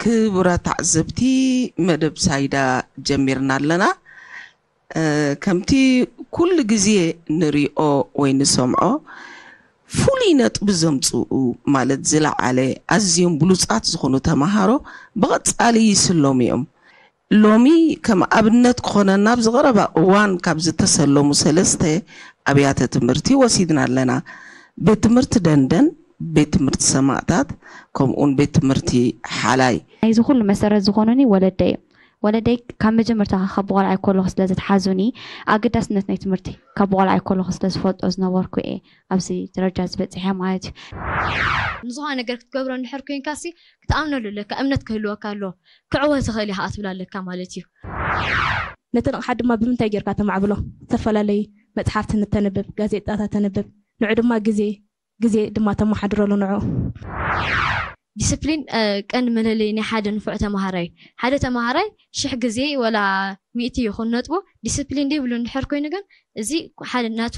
ክቡራት ተዓዘብቲ፣ መደብ ሳይዳ ጀሚርና ኣለና። ከምቲ ኩሉ ግዜ ንሪኦ ወይ ንሰምዖ፣ ፍሉይ ነጥቢ ዘምፅኡ፣ ማለት ዝለዓለ ኣዝዮም ብሉፃት ዝኾኑ ተምሃሮ ብቐፃሊ ይስለሙ እዮም። ሎሚ ከም ኣብነት ክኾነና፣ ኣብዚ ቀረባ እዋን ካብ ዝተሰለሙ ሰለስተ ኣብያተ ትምህርቲ ወሲድና ኣለና። ቤት ትምህርቲ ደንደን፣ ቤት ትምህርቲ ሰማእታት፣ ከምኡውን ቤት ትምህርቲ ሓላይ። ናይዚ ኩሉ መሰረት ዝኾኑኒ ወለደይ እዮም። ወለደይ ካብ መጀመርታ ካብ ቆልዓ ከለኹ ስለ ዘትሓዙኒ፣ ኣገዳስነት ናይ ትምህርቲ ካብ ቆልዓ ከለኹ ስለ ዝፈልጦ ዝነበርኩ እየ ኣብዚ ደረጃ ዝበፅሐ ማለት እዩ። ንዝኾነ ነገር ክትገብሮ እንድሕር ኮይንካሲ ክትኣምነሉ ኣለካ፣ እምነት ክህልወካ ኣለዎ። ክዕወት ይኽእል እየ ከዓ ትብል ኣለካ ማለት እዩ። ነተን ኣቕሓ ድማ ብምንታይ ጌርካ ተማዕብሎ? ዝተፈላለዩ መፅሓፍቲ ንተንብብ፣ ጋዜጣታት ተንብብ፣ ንዑ ድማ ግዜ ግዜ ድማ ተመሓድረሉ ንዑ። ዲስፕሊን ቀንዲ መለለይ ናይ ሓደ ንፉዕ ተምሃራይ እዩ። ሓደ ተምሃራይ ሽሕ ግዜ ወላ ሚእቲ ይኹን ነጥቡ ዲስፕሊን ዘይብሉ እንድሕር ኮይኑ ግን እዚ ሓደ ናቱ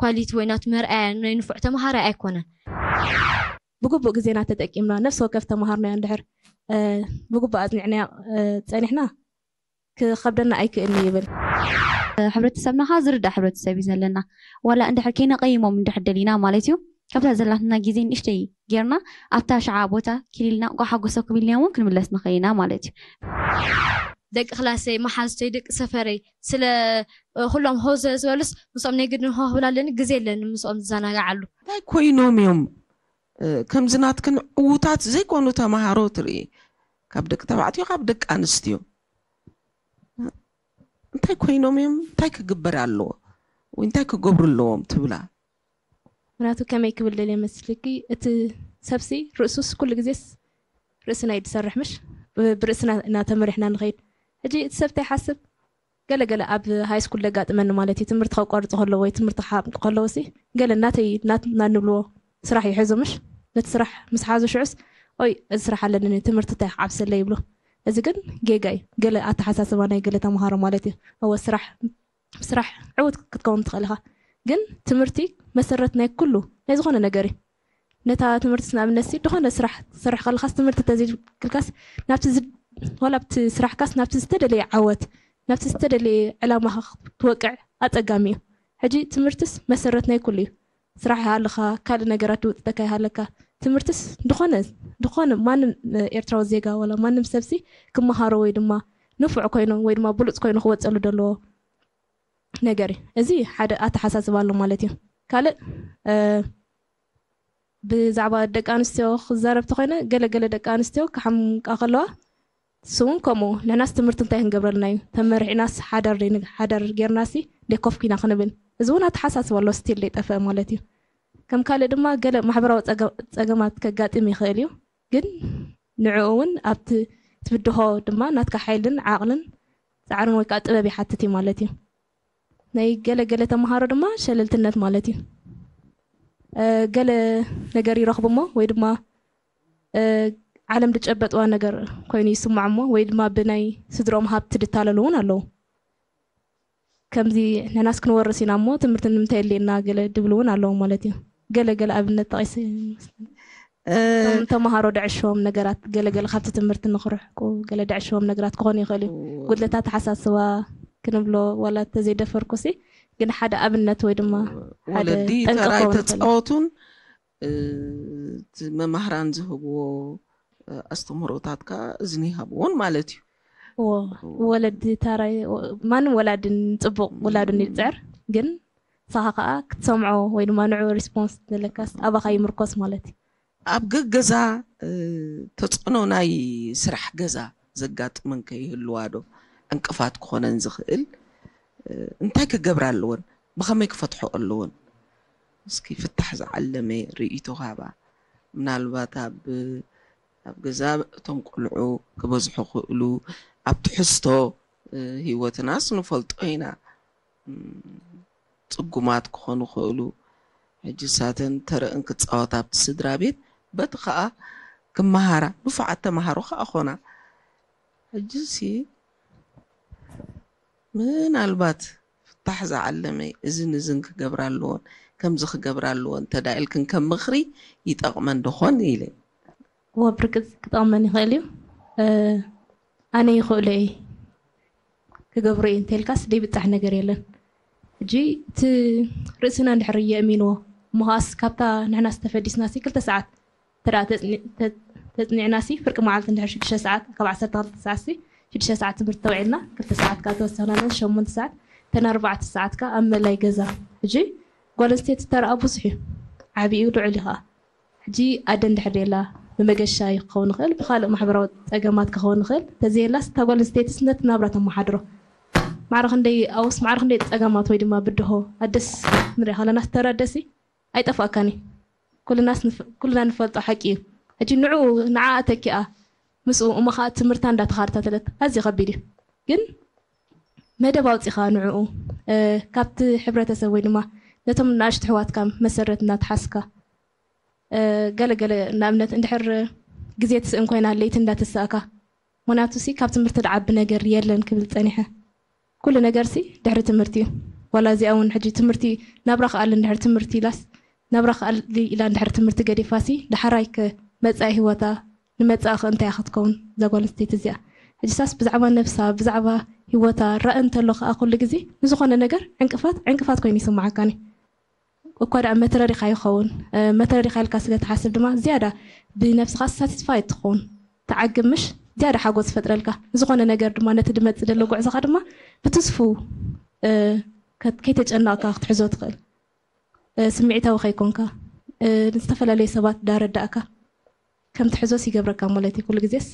ኳሊቲ ወይ ናቱ መርኣያ ናይ ንፉዕ ተምሃራይ ኣይኮነን። ብግቡእ ግዜና ተጠቂምና ነፍሲ ወከፍ ተምሃርናዮ እንድሕር ብግቡእ ኣፅኒዕናዮ ፀኒሕና ክኸብደና ኣይክእልን ይብል። ሕብረተሰብና ከዓ ዝርዳእ ሕብረተሰብ እዩ ዘለና። ዋላ እንድሕር ከይነቐይሞም እንድሕር ደሊና ማለት እዩ፣ ካብታ ዘላትና ግዜ ንእሽተይ ጌርና ኣብታ ሸዓ ቦታ ኪሊልና እንቋ ሓጎሰኩም ኢልናዮም እውን ክንምለስ ንኽእል ኢና ማለት እዩ። ደቂ ክላሰይ፣ መሓዝተይ፣ ደቂ ሰፈረይ ስለ ኩሎም ሆዘ ዝበሉስ ምስኦም ናይ ግድን ሆ ክብል ኣለኒ፣ ግዜ የለኒ ምስኦም ዝዘናግዓሉ። እንታይ ኮይኖም እዮም ከምዚ ናትክን ዕዉታት ዘይኮኑ ተምሃሮ ትርኢ? ካብ ደቂ ተባዕትዮ፣ ካብ ደቂ ኣንስትዮ እንታይ ኮይኖም እዮም? እንታይ ክግበር ኣለዎ ወይ እንታይ ክገብሩ ኣለዎም ትብላ? ምክንያቱ ከመይ ክብል ደልየ መስልኪ፣ እቲ ሰብሲ ርእሱስ ኩሉ ግዜስ ርእስና እዩ ዝሰርሕ፣ ምሽ ብርእስና ኢና ተመሪሕና ንኸይድ። ሕጂ እቲ ሰብ እንታይ ይሓስብ? ገለ ገለ ኣብ ሃይ ስኩል ደጋጥመኒ ማለት እዩ። ትምህርቲ ከቋርፁ ከለዉ ወይ ትምህርቲ ክሓምቁ ከለዉ ሲ ገለ እናተይ ናትና ንብልዎ ስራሕ ይሕዙ፣ ምሽ ነቲ ስራሕ ምስ ሓዙ ሽዑስ ኦይ እዚ ስራሕ ኣለኒ ትምህርቲ እንታይ ክዓብሰለይ ይብሉ። እዚ ግን ጌጋ እዩ። ገለ ኣተሓሳስባ ናይ ገለ ተምሃሮ ማለት እዩ። እወ ስራሕ ስራሕ ዕውት ክትከውን ትኽእል ኢኻ፣ ግን ትምህርቲ መሰረት ናይ ኩሉ ናይ ዝኾነ ነገር እዩ። ነታ ትምህርትስ ንኣብነትሲ ዝኾነ ስራሕ ትሰርሕ ከለኻስ ትምህርቲ ተዘይክልካስ ናብቲ ዋላ ኣብቲ ስራሕካስ ናብቲ ዝተደለየ ዓወት ናብቲ ዝተደለየ ዕላማ ክትወቅዕ ኣፀጋሚ እዩ። ሕጂ ትምህርትስ መሰረት ናይ ኩሉ እዩ። ስራሕ ይሃልኻ ካልእ ነገራት ድውፅጠካ ይሃለካ ትምህርትስ ዝኾነ ዝኾነ ማንም ኤርትራዊ ዜጋ ዋላ ማንም ሰብሲ ክመሃሮ ወይ ድማ ንፉዕ ኮይኑ ወይ ድማ ብሉፅ ኮይኑ ክወፀሉ ዘለዎ ነገር እዩ። እዚ ሓደ ኣተሓሳስባ ኣሎ ማለት እዩ። ካልእ ብዛዕባ ደቂ ኣንስትዮ ክዛረብ ተኮይነ ገለገለ ደቂ ኣንስትዮ ክሓምቃ ከለዋ ስውን ከምኡ ንሕናስ ትምህርቲ እንታይ ክንገብረልና እዩ ተመሪሕናስ ሓዳር ሓዳር ጌርናሲ ደይ ኮፍ ኪና ክንብል እዚ እውን ኣተሓሳስባ ኣሎ ስቲል ደይ ጠፍአ ማለት እዩ። ከም ካልእ ድማ ገለ ማሕበራዊ ፀገማት ከጋጥም ይኽእል እዩ ግን ንዕኡ እውን ኣብቲ ትብድሆ ድማ ናትካ ሓይልን ዓቕልን ፃዕርን ወይ ከዓ ጥበብ ይሓትት እዩ ማለት እዩ። ናይ ገለ ገለ ተምሃሮ ድማ ሸለልትነት ማለት እዩ። ገለ ነገር ይረኽቡ እሞ ወይ ድማ ዓለም ዝጨበጥዋ ነገር ኮይኑ ይስማዕ እሞ ወይ ድማ ብናይ ስድሮም ሃብቲ ዝታለሉ እውን ኣለዉ። ከምዚ ንሕናስ ክንወርስ ኢና እሞ ትምህርቲ ንምንታይ የድልየና ገለ ድብሉ እውን ኣለዉ ማለት እዩ። ገለ ገለ ኣብነት ጠቒሰ ይመስለኒ። እቶም ተምሃሮ ደዕሽዎም ነገራት ገለገለ ካብቲ ትምህርቲ ንክርሕቁ ገለ ደዕሽዎም ነገራት ክኾኑ ይኽእል እዩ። ጉድለት ኣተሓሳስባ ክንብሎ ዋላ ተዘይደፈርኩሲ ግን ሓደ ኣብነት ወይ ድማ ሓደ ወለዲ ጠንቂ ተራይ ክኸውን ይኽእል እዩ። ተፃወቱን እቲ መማህራን ዝህብዎ ኣስተምህሮታት ከዓ እዝኒ ይሃብዎን ማለት እዩ። እዎ፣ ወለዲ ታራይ ማንም ወላዲ ንፅቡቕ ውላዱ ንፅዕር ግን ንስኻ ከዓ ክትሰምዖ ወይ ድማ ንዑ ሪስፖንስ ዘለካስ ኣባኻ ይምርኮስ ማለት እዩ። ኣብ ገገዛ ተፅዕኖ ናይ ስራሕ ገዛ ዘጋጥመን ከይህልዋ ዶ ዕንቅፋት ክኾነን ዝኽእል እንታይ ክገብራ ኣለወን? ብኸመይ ክፈትሖ ኣለወን? እስኪ ፍታሕ ዝዓለመ ርእይቶ ሃባ። ምናልባት ኣብ ኣብ ገዛ እቶም ቆልዑ ክበዝሑ ክእሉ ኣብ ትሕዝቶ ህይወትናስ ንፈልጦ ኢና። ፅጉማት ክኾኑ ክእሉ ሕጂ ሳተን ተረእን ክፃወታ ኣብቲ ስድራ ቤት በቲ ከዓ ክመሃራ ንፉዓት ተምሃሮ ከዓ ኾና ሕጂ ሲ ምናልባት ፍታሕ ዝዓለመ እዝን እዝን ክገብራ ኣለዎን ከምዚ ክገብራ ኣለዎን ተዳኢልክን ከም ምኽሪ ይጠቕመን ዶኾን ኢለ። እወ ብርግፅ ክጠቕመን ይኽእል እዩ። ኣነ ይኽእሎ እየ ክገብሮ እየ እንተልካስ ዘይብፃሕ ነገር የለን። ሕጂ እቲ ርእስና እንድሕር የእሚንዎ እሞ ከዓስ ካብታ ንሕና ዝተፈዲስና ሲ ክልተ ሰዓት ተደኣ ተጽኒ- ተ- ተጽኒዕና ሲ ፍርቂ መዓልቲ እንድሕር ሽዱሽተ ሰዓት ካብ ዓሰርተ ክልተ ሰዓት ሲ ሽዱሽተ ሰዓት ትምህርቲ ተውዒልና ክልተ ሰዓት ከዓ ተወሰኽና ሸሞንተ ሰዓት ተን ኣርባዕተ ሰዓት ከዓ ኣብ መላይ ገዛ። ሕጂ ጓል ኣንስተይቲ ተረኣ ብዙሕ እዩ፣ ዓብዩ ልዑል እዩ ከዓ። ሕጂ ኣደ እንድሕር ደላ ብመገሻ ክኸውን ይኽእል፣ ብካልእ ማሕበራዊ ፀገማት ክኸውን ይኽእል። ተዘየላስ እታ ጓል ኣንስተይትስ ነቲ ናብራ ተመሓድሮ። ማዕረ ክንደይ ኣውስ ማዕረ ክንደይ ፀገማት ወይ ድማ ብድሆ ኣደስ ንሪኣ ከለና ዝተረደሲ ኣይጠፍኣካን እዩ። ኩልናስ ንፍ- ኩልና ንፈልጦ ሓቂ እዩ። ሕጂ ንዕኡ ንዓ ተኪኣ ምስኡ እሞ ከዓ ትምህርታ እንዳተኻታተለት ኣዝዩ ከቢድ እዩ። ግን መደብ ኣውፂኻ ንዕኡ እ፣ ካብቲ ሕብረተሰብ ወይ ድማ ነቶም ንኣሽቱ ኣሕዋትካ መሰረት እናተሓዝካ እ፣ ገለገለ ንኣብነት እንድሕር ግዜ ትስእን ኮይና ለይቲ እንዳተሳእካ ምክንያቱ ሲ ካብ ትምህርቲ ዝዓቢ ነገር የለን ክብል ፀኒሐ። ኩሉ ነገር ሲ ድሕሪ ትምህርቲ እዩ። ዋላ እዚኣ እውን ሕጂ ትምህርቲ ናብራ ክኣሊ እንድሕር ትምህርቲ ኢላስ ናብራ ክኣሊ ኢላ እንድሕር ትምህርቲ ገዲፋ ሲ ደሓራይ ከ መፃኢ ህይወታ ንመፃኢ ከ እንታይ ክትከውን እዛ ጓል ኣንስተይቲ እዚኣ። ሕጂ ሳስ ብዛዕባ ነብሳ ብዛዕባ ህይወታ ረእ እንተሎ ከዓ ኩሉ ግዜ ንዝኾነ ነገር ዕንቅፋት ዕንቅፋት ኮይኑ ይስማዓካኒ። እኳ ደኣ መትረሪኻ ይኸውን መትረሪኻ ኢልካ ስለ ትሓስብ ድማ ዝያዳ ብነብስኻ ሳቲስፋይ ትኸውን። ትዓግብ ምሽ ዝያዳ ሓጎስ ዝፈጥረልካ ንዝኾነ ነገር ድማ ነቲ ድመፅእ ዘሎ ጉዕዞኻ ድማ ብትስፉ ከይተጨነቕካ ክትሕዞ ትኽእል። ስምዒታዊ ከይኮንካ ንዝተፈላለዩ ሰባት ዳረዳእካ ከም ትሕዞስ ይገብረካ ማለት እዩ። ኩሉ ግዜስ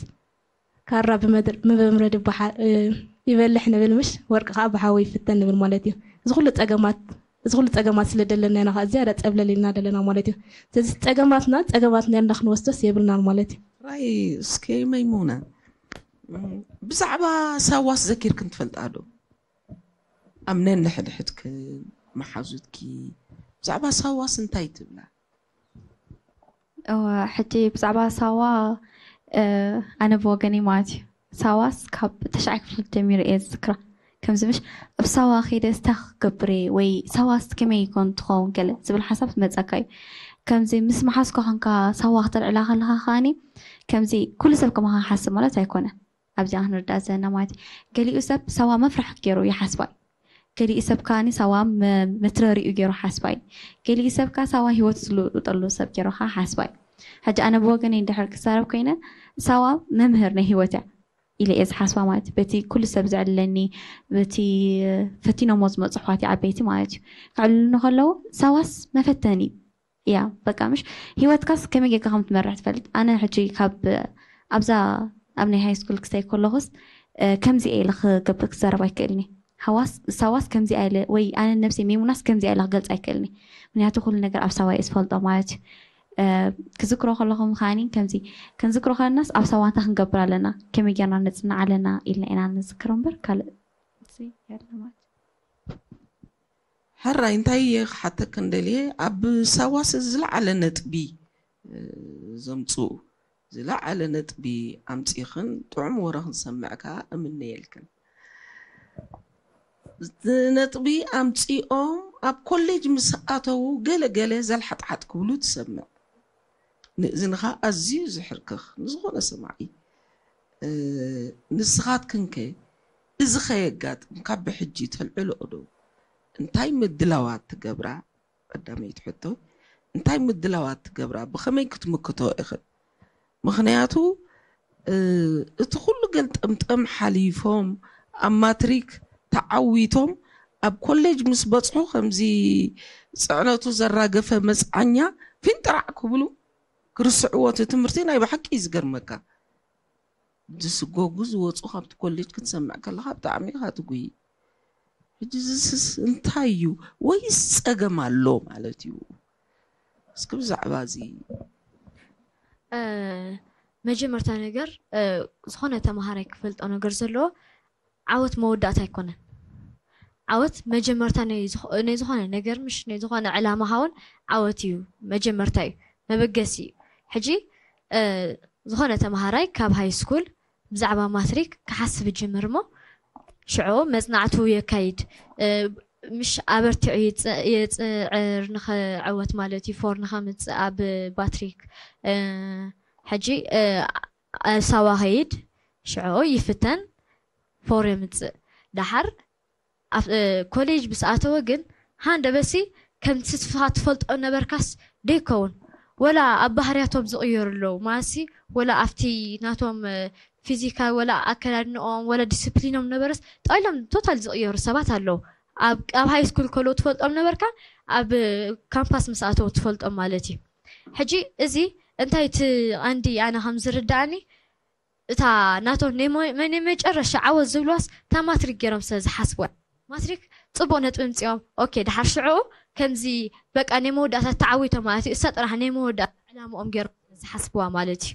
ካራ ብመምረድ ይበልሕ ንብል ምሽ ወርቂ ከዓ ብሓዊ ይፍተን ንብል ማለት እዩ። እዚ ኩሉ ፀገማት እዚ ኩሉ ፀገማት ስለ ደለና ኢና ከዓ ዝያዳ ፀብለል ኢልና ደለና ማለት እዩ። ስለዚ ፀገማትና ፀገማትና ኢልና ክንወስዶስ የብልናን ማለት እዩ። ራይ እስከ መይሙና ብዛዕባ ሳዋስ ዘኪርክን ትፈልጣ ዶ? ኣብ ነንሕድሕድክን መሓዙትኪ ብዛዕባ ሳዋስ እንታይ ትብላ? እወ ሕጂ ብዛዕባ ሳዋ ኣነ ብወገነይ ማለት እዩ ሳዋስ ካብ ተሽዓይ ክፍሊ ጀሚረ እየ ዝዝክራ። ከምዚ ምሽ ኣብ ሳዋ ከይደ ስታ ክገብር እየ ወይ ሳዋስ ከመይ ይኮን ትኸውን ገለ ዝብል ሓሳብ ትመፀካ እዩ። ከምዚ ምስ መሓዝኮ ኮንካ ሳዋ ክተልዕላ ከለካ ከዓኒ ከምዚ ኩሉ ሰብ ከማካ ክሓስብ ማለት ኣይኮነን። ኣብዚኣ ክንርዳእ ዘለና ማለት እዩ። ገሊኡ ሰብ ሳዋ መፍራሕ ገይሩ ይሓስባ እዩ። ገሊኡ ሰብ ከዓኒ ሳዋ መትረሪኡ ገይሩ ሓስባ እዩ። ገሊኡ ሰብ ከ ሳዋ ህይወት ዝልውጠሉ ሰብ ገይሩ ከ ሓስባ እዩ። ሕጂ ኣነ ብወገነይ እንድሕር ክዛረብ ኮይነ ሳዋ መምህር ናይ ህይወት እያ ኢለ እየ ዝሓስባ ማለት እዩ። በቲ ኩሉ ሰብ ዘዕልለኒ በቲ ፈቲኖሞ ዝመፁ ኣሕዋት ዓበይቲ ማለት እዩ። ከዕልሉኒ ከለዉ ሳዋስ መፈተኒ እዩ። እያ በቃ ምሽ ህይወትካስ ከመይ ጌርካ ከም ትመርሕ ትፈልጥ ኣነ ሕጂ ካብ ኣብዛ ኣብ ናይ ሃይ ስኩል ክሳይ ከለኹስ ከምዚ ኢለ ክገብር ክዛረብ ኣይክእልኒ። ሃዋስ ሳዋስ ከምዚ ኢለ ወይ ኣነ ነብሰይ ሜሙናስ ከምዚ ኢለ ክገልፅ ኣይክእልኒ። ምክንያቱ ኩሉ ነገር ኣብ ሳዋ እየ ዝፈልጦ ማለት እዩ። ክዝክሮ ከለኹ ምኻኒ ከምዚ ክንዝክሮ ከለናስ ኣብ ሳዋ እንታይ ክንገብር ኣለና ከመይ ጌርና ነፅናዕ ኣለና ኢልና ኢና ንዝክሮ እምበር ካልእ የለ ማለት እዩ። ሕራይ እንታይ እየ ክሓተክን ደልየ ኣብ ሳዋስ ዝለዓለ ነጥቢ ዘምፅኡ ዝለዓለ ነጥቢ ኣምፂእኽን ጥዑም ወረ ክንሰምዕ ከዓ እምነየልክን ነጥቢ ኣምፂኦም ኣብ ኮሌጅ ምስ ኣተዉ ገለ ገለ ዘልሓጥሓጥ ክብሉ ትሰምዕ ንእዝንኻ ኣዝዩ ዝሕርክኽ ንዝኾነ ሰማዒ ንስኻትክንከ እዚ ከየጋጥም ካብ ብሕጂ ተልዕልኦ ዶ እንታይ ምድላዋት ትገብራ ቀዳመይቲ ሕቶ እንታይ ምድላዋት ትገብራ ብኸመይ ክትምክቶ ኢኽን ምኽንያቱ እቲ ኩሉ ገልጠምጠም ሓሊፎም ኣብ ማትሪክ ተዓዊቶም ኣብ ኮሌጅ ምስ በፅሑ ከምዚ ፅዕነቱ ዘራገፈ መፅዓኛ ፊንጥራዕ ክብሉ ክርስዕዎ እቲ ትምህርቲ ናይ ብሓቂ እዩ ዝገርመካ ዝስጎጉ ዝወፁ ካብቲ ኮሌጅ ክትሰምዕ ከለካ ብጣዕሚ ኢካ ትጉሂ ሕጂ ዝስስ እንታይ እዩ ወይስ ፀገም ኣሎ ማለት እዩ እስኪ ብዛዕባ እዚ መጀመርታ ነገር ዝኾነ ተምሃራይ ክፈልጦ ነገር ዘለዎ ዓወት መወዳእታ ኣይኮነን። ዓወት መጀመርታ ናይ ዝኾነ ነገር ምሽ ናይ ዝኾነ ዕላማ ሃውን ዓወት እዩ መጀመርታ እዩ መበገሲ እዩ። ሕጂ ዝኾነ ተምሃራይ ካብ ሃይ ስኩል ብዛዕባ ማትሪክ ክሓስብ ይጅምር እሞ ሽዑ መፅናዕቱ የካይድ። ምሽ ኣበርቲዑ የፅዕር ንኸዕወት ማለት እዩ ፎር ንኸምፅእ ኣብ ባትሪክ ሕጂ ሳዋ ኸይድ ሽዑ ይፍተን፣ ፎር የምፅእ። ደሓር ኣብ ኮሌጅ ምስ ኣተወ ግን ሃንደበሲ ከምቲ ንስኻ ትፈልጦ ነበርካስ ደይከውን፣ ወላ ኣብ ባህርያቶም ዝቕየሩ ኣለዉ። ማለትሲ ወላ ኣብቲ ናቶም ፊዚካል ወላ ኣከዳድንኦም ወላ ዲስፕሊኖም ነበረስ ጠቕሎም ቶታል ዝቕየሩ ሰባት ኣለዉ። ኣብ ሃይ ስኩል ከለዉ ትፈልጦም ነበርካ፣ ኣብ ካምፓስ ምስ ኣተዉ ትፈልጦም ማለት እዩ። ሕጂ እዚ እንታይ እቲ ቀንዲ ኣነ ከም ዝርዳእኒ እታ ናቶም ናይ መጨረሻ ዓወት ዝብልዋስ እታ ማትሪክ ገይሮም ስለ ዝሓስቡ፣ ማትሪክ ፅቡቕ ነጥቢ ምፅኦም፣ ኦኬ፣ ድሓር ሽዑ ከምዚ በቃ ናይ መወዳእታ ተዓዊቶም ማለት እዩ። እሳ ጥራሕ ናይ መወዳእታ ዕላምኦም ገይሮም ስለ ዝሓስብዋ ማለት እዩ።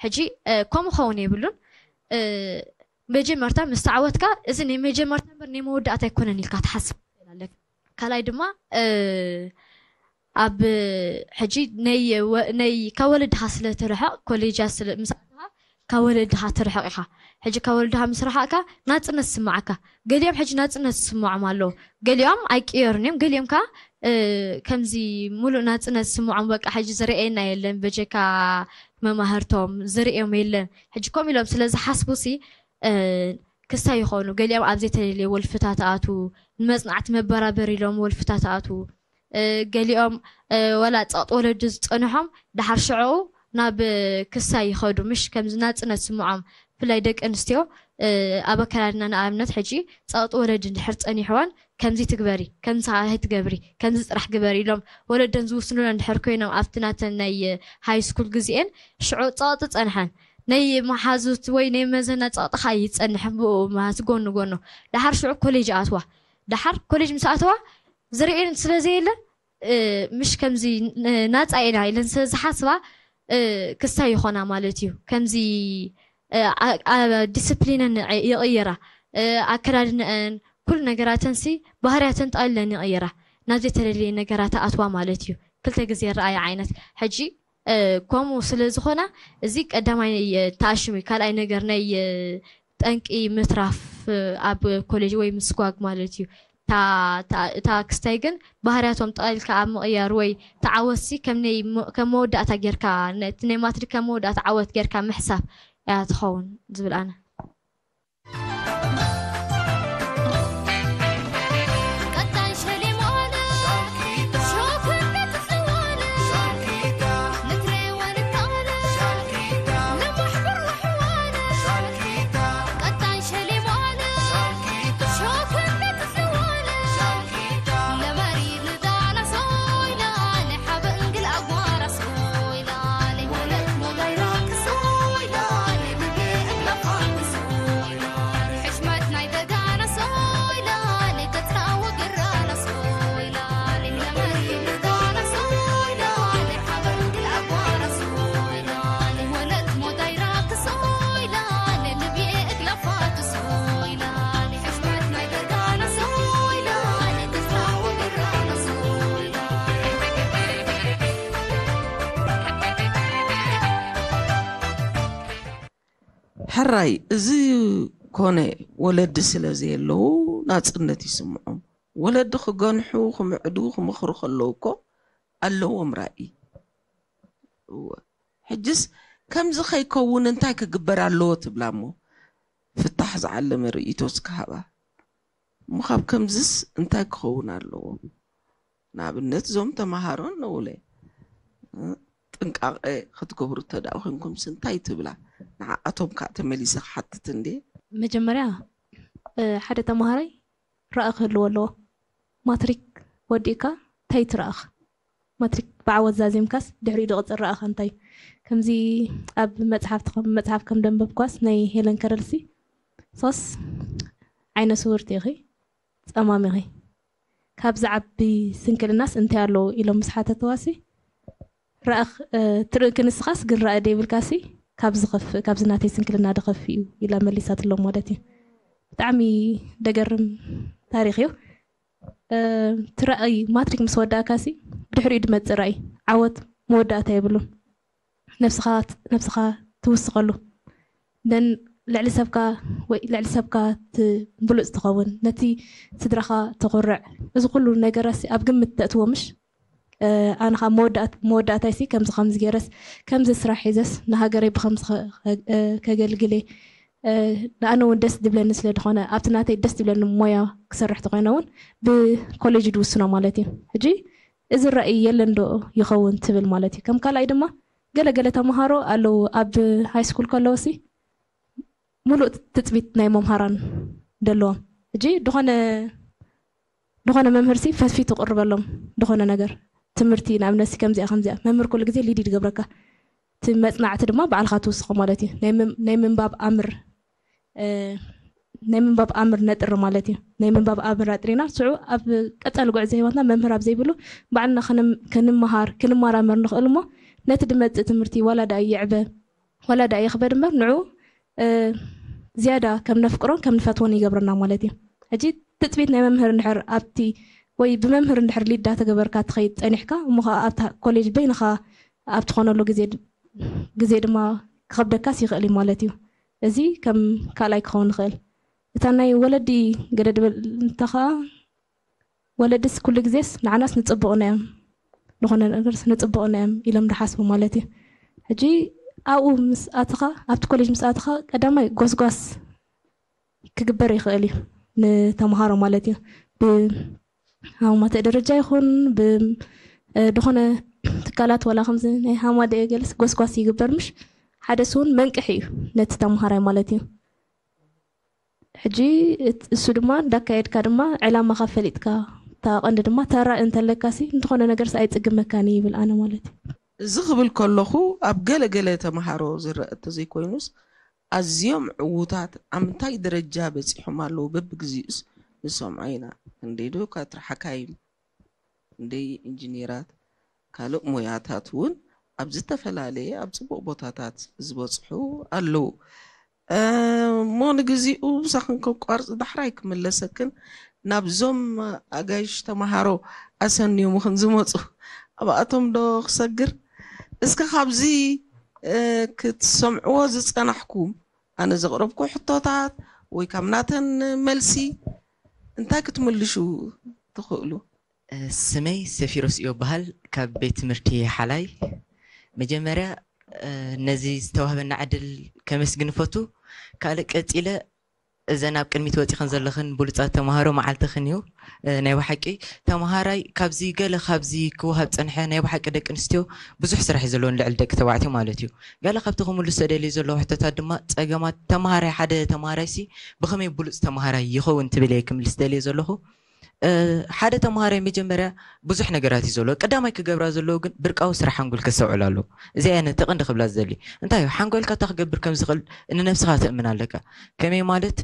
ሕጂ ከምኡ ኸውን የብሉን። መጀመርታ ምስ ተዓወትካ እዚ ናይ መጀመርታ እምበር ናይ መወዳእታ ኣይኮነን ኢልካ ትሓስብ ኣለካ። ካልኣይ ድማ ኣብ ሕጂ ናይ ካብ ወለድኻ ስለ ትርሕቕ ኮሌጃት ምስ ኣተኻ ካብ ወለድኻ ትርሕቕ ኢኻ። ሕጂ ካብ ወለድኻ ምስ ረሓቕካ ናፅነት ዝስምዓካ። ገሊኦም ሕጂ ናፅነት ዝስምዖም ኣለዉ። ገሊኦም ኣይቅየሩን እዮም። ገሊኦም ከዓ ከምዚ ሙሉእ ናፅነት ዝስምዖም በቃ ሕጂ ዝርኤና የለን በጀካ መማህርቶም ዝርእዮም የለን። ሕጂ ከምኡ ኢሎም ስለ ዝሓስቡ ሲ ክስታይ ይኾኑ። ገሊኦም ኣብ ዘይተደልየ ወልፍታት ኣቱ ንመፅናዕቲ መበራበር ኢሎም ወልፍታት ኣቱ ገሊኦም ወላ ፀቕጢ ወለዲ ዝፀንሖም ደሓር ሽዑ ናብ ክሳይ ይኸዱ። ምሽ ከምዚ ናፅነት ስምዖም ብፍላይ ደቂ ኣንስትዮ ኣብ ኣከዳድና ንኣብነት ሕጂ ፀቕጢ ወለዲ እንድሕር ፀኒሕወን ከምዚ ትግበሪ ከምዚ ትገብሪ ከምዚ ፅራሕ ግበሪ ኢሎም ወለደን ዝውስኑለን እንድሕር ኮይኖም ኣብቲ ናተን ናይ ሃይ ስኩል ግዜኤን ሽዑ ፀቕጢ ፀንሐን ናይ መሓዙት ወይ ናይ መዘና ፀቕጢ ከዓ ይፀንሕ ብኡ ማለት ጎኑ ጎኑ ደሓር ሽዑ ኮሌጅ ኣትዋ ደሓር ኮሌጅ ምስ ኣተዋ ዝርእየን ስለ ዘየለ ምሽ ከምዚ ናፃ ኢና ኢለን ስለ ዝሓስባ ክስታይ ይኾና ማለት እዩ። ከምዚ ዲስፕሊነን ይቕይራ፣ ኣከዳድንአን ኩሉ ነገራተንሲ ባህርያተን ጠቕሊለን ይቕይራ፣ ናብ ዘይተደለየ ነገራት ኣትዋ ማለት እዩ። ክልተ ግዜ ረኣየ ዓይነት ሕጂ ከምኡ ስለ ዝኾና እዚ ቀዳማይ ተኣሽሙ እዩ። ካልኣይ ነገር ናይ ጠንቂ ምትራፍ ኣብ ኮሌጅ ወይ ምስጓግ ማለት እዩ። እታ ክስታይ ግን ባህርያቶም ጠቕሊልካ ኣብ ምቕያር ወይ ተዓወትሲ ከም መወዳእታ ጌርካ ነቲ ናይ ማትሪክ ከም መወዳእታ ዓወት ጌርካ ምሕሳብ እያ ትኸውን ዝብል ኣነ። ሕራይ እዚ ኮነ ወለዲ ስለ ዘየለዉ ናፅነት ይስምዖም። ወለዲ ክገንሑ፣ ክምዕዱ፣ ክመኽሩ ከለዉ እኮ ኣለዎም ራኢ። እወ። ሕጅስ ከምዚ ከይከውን እንታይ ክግበር ኣለዎ ትብላ እሞ ፍታሕ ዝዓለመ ርእይቶስ ክሃባ። እሞ ካብ ከምዝስ እንታይ ክኸውን ኣለዎ? ንኣብነት እዞም ተምሃሮ ነውለ ጥንቃቐ ክትገብሩ እተደኣ ኮንኩምስ እንታይ ትብላ? ንዓኣቶም ከዓ ተመሊሰ ክሓትት እንድየ። መጀመርያ ሓደ ተምሃራይ ራኢ ክህልዎ ኣለዎ። ማትሪክ ወዲእካ እንታይ ትረኣኽ? ማትሪክ ብዓወት ዛዚምካስ ድሕሪኡ ዝቕፅል ረኣኻ እንታይ? ከምዚ ኣብ መፅሓፍ ከም ደንበብኳስ ናይ ሄለን ከረልሲ ሶስ ዓይነ ስውርቲ ኢኺ፣ ፀማም ኢኺ። ካብ ዝዓቢ ስንክልናስ እንታይ ኣለዎ ኢሎም ምስ ሓተትዋሲ ራእኽ ትርኢ ክንስኻስ ግን ራእ ደይብልካሲ ካብ ዝኸፍእ ካብዚ ናተይ ስንክልና ድኸፍእ እዩ ኢላ መሊሳትሎም ማለት እዩ። ብጣዕሚ ደገርም ታሪኽ እዩ። ትራእይ ማትሪክ ምስ ወዳእካሲ ብድሕሪኡ ድመፅእ ራእይ ዓወት መወዳእታ የብሉን። ነብስኻ ነብስኻ ትውስኸሉ ደን ልዕሊ ሰብካ ወይ ልዕሊ ሰብካ ብሉፅ ትኸውን ነቲ ስድራኻ ተኹርዕ እዚ ኩሉ ነገራት ኣብ ግምት ተእትዎ ምሽ ኣነ ካብ መወዳእታይሲ ከምዚ ከምዚ ገይረስ ከምዚ ስራሕ ሒዘስ ንሃገረይ ብከምዚ ከገልግል እየ ንኣነ እውን ደስ ዝብለኒ ስለ ዝኾነ ኣብቲ ናተይ ደስ ዝብለኒ ሞያ ክሰርሕ ተኮይነ እውን ብኮሌጅ ድውስኖ ማለት እዩ። ሕጂ እዚ ራእይ የለን ዶ ይኸውን ትብል ማለት እዩ። ከም ካልኣይ ድማ ገለ ገለ ተምሃሮ ኣለዉ ኣብ ሃይ ስኩል ከለዉ ሲ ሙሉእ ትፅቢት ናይ መምሃራን ደለዎም። ሕጂ ድኾነ ድኾነ መምህር ሲ ፈትፊቱ ቅርበሎም ድኾነ ነገር ትምህርቲ ንኣብነት ሲ ከምዚኣ ከምዚኣ መምህር ኩሉ ግዜ ሊድ ይገብረካ። እቲ መፅናዕቲ ድማ ባዕልኻ ትውስኾ ማለት እዩ። ናይ ምም- ናይ ምንባብ ኣምር እ፣ ናይ ምንባብ ኣምር ነጥሪ ማለት እዩ። ናይ ምንባብ ኣምር ኣጥሪና ስዑ ኣብ ቀፃሊ ጉዕዞ ህይወትና መምህር ኣብ ዘይብሉ ባዕልና ከንም- ክንመሃር ክንመራመር ንኽእል እሞ ነቲ ድመፅእ ትምህርቲ ዋላ ደኣ ይዕበ ዋላ ደኣ ይኽበድ እምበር ንዑ እ፣ ዝያዳ ከም ነፍቅሮን ከም ንፈትዎን ይገብረና ማለት እዩ። ሕጂ ትፅቢት ናይ መምህር እንድሕር ኣብቲ ወይ ብመምህር እንድሕር ሊዳ ተገበርካ ትኸይድ ፀኒሕካ እሞ ከዓ ኣብታ ኮሌጅ በይንኻ ኣብ ትኾነሉ ግዜ ግዜ ድማ ክኸብደካስ ይኽእል እዩ ማለት እዩ። እዚ ከም ካልኣይ ክኸውን ይኽእል። እታ ናይ ወለዲ ገለ ድበል እንተ ኸዓ ወለድስ ኩሉ ግዜስ ንዓናስ ንፅቡቕና እዮም ዝኾነ ነገርስ ንፅቡቕና እዮም ኢሎም ድሓስቡ ማለት እዩ። ሕጂ ኣብኡ ምስ ኣትኻ ኣብቲ ኮሌጅ ምስ ኣትኻ ቀዳማይ ጎስጓስ ክግበር ይኽእል እዩ ንተምሃሮ ማለት እዩ። ብሃማተ ደረጃ ይኹን ብ- እ፣ ድኾነ ትካላት ዋላ ከምዚ ናይ ሃማደ ገለስ ጎስጓስ ይግበር ምሽ ሓደ ስውን መንቅሒ እዩ ነቲ ተምሃራይ ማለት እዩ። ሕጂ እት- እሱ ድማ እንዳካየድካ ድማ ዕላማኻ ፈሊጥካ እታ ቀንዲ ድማ ተራ እንተለካሲ እንተኾነ ነገርስ ኣይፅግመካን ይብል ኣነ ማለት እዩ። እዚ ክብል ከለኹ ኣብ ገለ ገለ ተምሃሮ ዝረአ እንተዘይኮይኑስ ኣዝዮም ዕዉታት ኣብ ምንታይ ደረጃ በፂሖም ኣለዉ በብግዚኡስ ንሰምዖ ኢና። ክንደይ ዶክትራት ሓካይም፣ ክንደይ ኢንጂኒራት፣ ካልእ ሞያታት እውን ኣብ ዝተፈላለየ ኣብ ፅቡቕ ቦታታት ዝበፅሑ ኣለዉ። እሞ ንግዚኡ ምሳኽን ከቋርፅ ዳሕራይ ክምለሰክን ናብዞም ኣጋይሽ ተምሃሮ ኣሰንዮምኽን ዝመፁ ኣብኣቶም ዶ ክሰግር? እስከ ካብዚ ክትሰምዕዎ ዝፀናሕኩም ኣነ ዘቕረብኩ ሕቶታት ወይ ካብ ናተን መልሲ እንታይ ክትምልሹ ትኽእሉ? ስመይ ሰፊሮስ እዮ በሃል ካብ ቤት ትምህርቲ ሓላይ። መጀመርያ ነዚ ዝተዋህበና ዕድል ከመስግን እፈቱ። ካልእ ቀፂለ እዘን ኣብ ቅድሚት ወፂኽን ዘለኽን ብሉፃት ተምሃሮ መዓልትኽን እዩ። ናይ ብሓቂ ተምሃራይ ካብዚ ገለ ካብዚ ክወሃብ ፀንሐ ናይ ብሓቂ ደቂ ኣንስትዮ ብዙሕ ስራሕ እዩ ዘለዎን ልዕሊ ደቂ ተባዕትዮ ማለት እዩ። ገለ ካብቲ ክምልሶ ደልየ ዘለኹ ሕቶታት ድማ ፀገማት ተምሃራይ ሓደ ተምሃራይ ሲ ብኸመይ ብሉፅ ተምሃራይ ይኸውን ትብል እየ ክምልስ ደልየ ዘለኹ። ሓደ ተምሃራይ መጀመርያ ብዙሕ ነገራት እዩ ዘለዎ። ቀዳማይ ክገብራ ዘለዎ ግን ብርቃዊ ስራሕ ሓንጎል ከስተውዕል ኣለዎ። እዚኣ እያ ነቲ ቀንዲ ክብላ ዝደሊ። እንታይ እዩ ሓንጎልካ እንታይ ክገብር ከም ዝኽእል ንነብስኻ ተእምን ኣለካ። ከመይ ማለት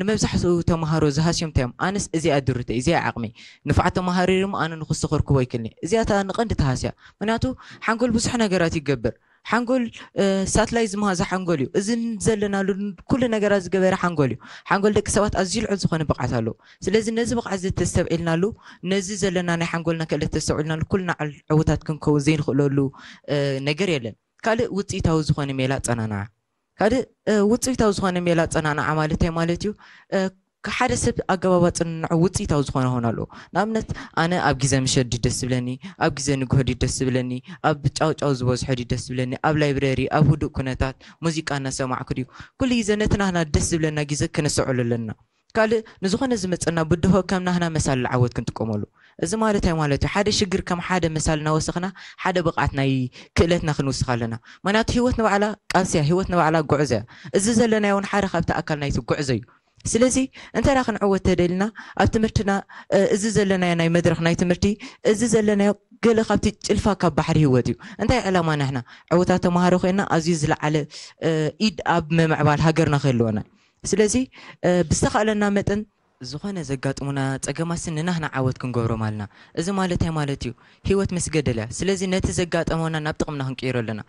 ንመብዛሕትኡ ተምሃሮ ዝሃስዮም እንታይ እዮም? ኣነስ እዚኣ ድርተይ፣ እዚኣ ዓቕመይ። ንፉዓት ተምሃሮ እዮም ኣነ ንኽሱ ከርክቦ ኣይክእልን እየ። እዚኣ እታ ንቐንዲ ተሃስያ። ምክንያቱ ሓንጎል ብዙሕ ነገራት ይገብር። ሓንጎል ሳትላይት ዝመሃዘ ሓንጎል እዩ። እዚ ዘለናሉ ኩሉ ነገራት ዝገበረ ሓንጎል እዩ። ሓንጎል ደቂ ሰባት ኣዝዩ ልዑል ዝኾነ ብቕዓት ኣለዎ። ስለዚ ነዚ ብቕዓት እዚ ተስተብዒልናሉ፣ ነዚ ዘለና ናይ ሓንጎልና ክእለት ተስተውዒልናሉ ኩልና ዕውታት ክንከውን ዘይንኽእለሉ ነገር የለን። ካልእ ውፅኢታዊ ዝኾነ ሜላ ኣፀናንዓ። ካልእ ውፅኢታዊ ዝኾነ ሜላ ኣፀናንዓ ማለት እንታይ ማለት እዩ? ሓደ ሰብ ኣገባብ ኣፀናንዕኡ ውፅኢታዊ ዝኾነ ክኸውን ኣለዎ። ንኣብነት ኣነ ኣብ ግዜ ምሸት ድዩ ደስ ዝብለኒ፣ ኣብ ግዜ ንግሆ ድዩ ደስ ዝብለኒ፣ ኣብ ጫውጫው ዝበዝሖ ድዩ ደስ ዝብለኒ፣ ኣብ ላይብረሪ፣ ኣብ ህዱእ ኩነታት ሙዚቃ እናሰማዕኩ ድዩ፣ ኩሉ ግዜ ነቲ ናህና ደስ ዝብለና ግዜ ከነስተውዕሎ ኣለና። ካልእ ንዝኾነ ዝመፀና ብድሆ ከም ናህና መሳሊ ዓወት ክንጥቀመሉ። እዚ ማለት እንታይ ማለት እዩ? ሓደ ሽግር ከም ሓደ መሳሊ እናወሰኽና ሓደ ብቕዓት ናይ ክእለትና ክንውስኽ ኣለና። ምኽንያቱ ህይወት ንባዕላ ቃልሲ እያ፣ ህይወት ንባዕላ ጉዕዞ እያ። እዚ ዘለናዮ እውን ሓደ ካብቲ ኣካል ናይቲ ጉዕዞ እዩ። ስለዚ እንታይ ደኣ ክንዕወት ተደሊና ኣብ ትምህርትና እዚ ዘለናዮ ናይ መድረኽ ናይ ትምህርቲ እዚ ዘለናዮ ገለ ካብቲ ጭልፋ ካብ ባሕሪ ህይወት እዩ። እንታይ ዕላማ ንሕና ዕውታት ተምሃሮ ኮይና ኣዝዩ ዝለዓለ ኢድ ኣብ ምምዕባል ሃገርና ክህልወና። ስለዚ ብዝተኻእለና መጠን ዝኾነ ዘጋጥሙና ፀገማት ንናህና ዓወት ክንገብሮም ኣለና። እዚ ማለት እንታይ ማለት እዩ? ህይወት መስገደል እያ። ስለዚ ነቲ ዘጋጠመና ናብ ጥቕምና ክንቅይሮ ኣለና።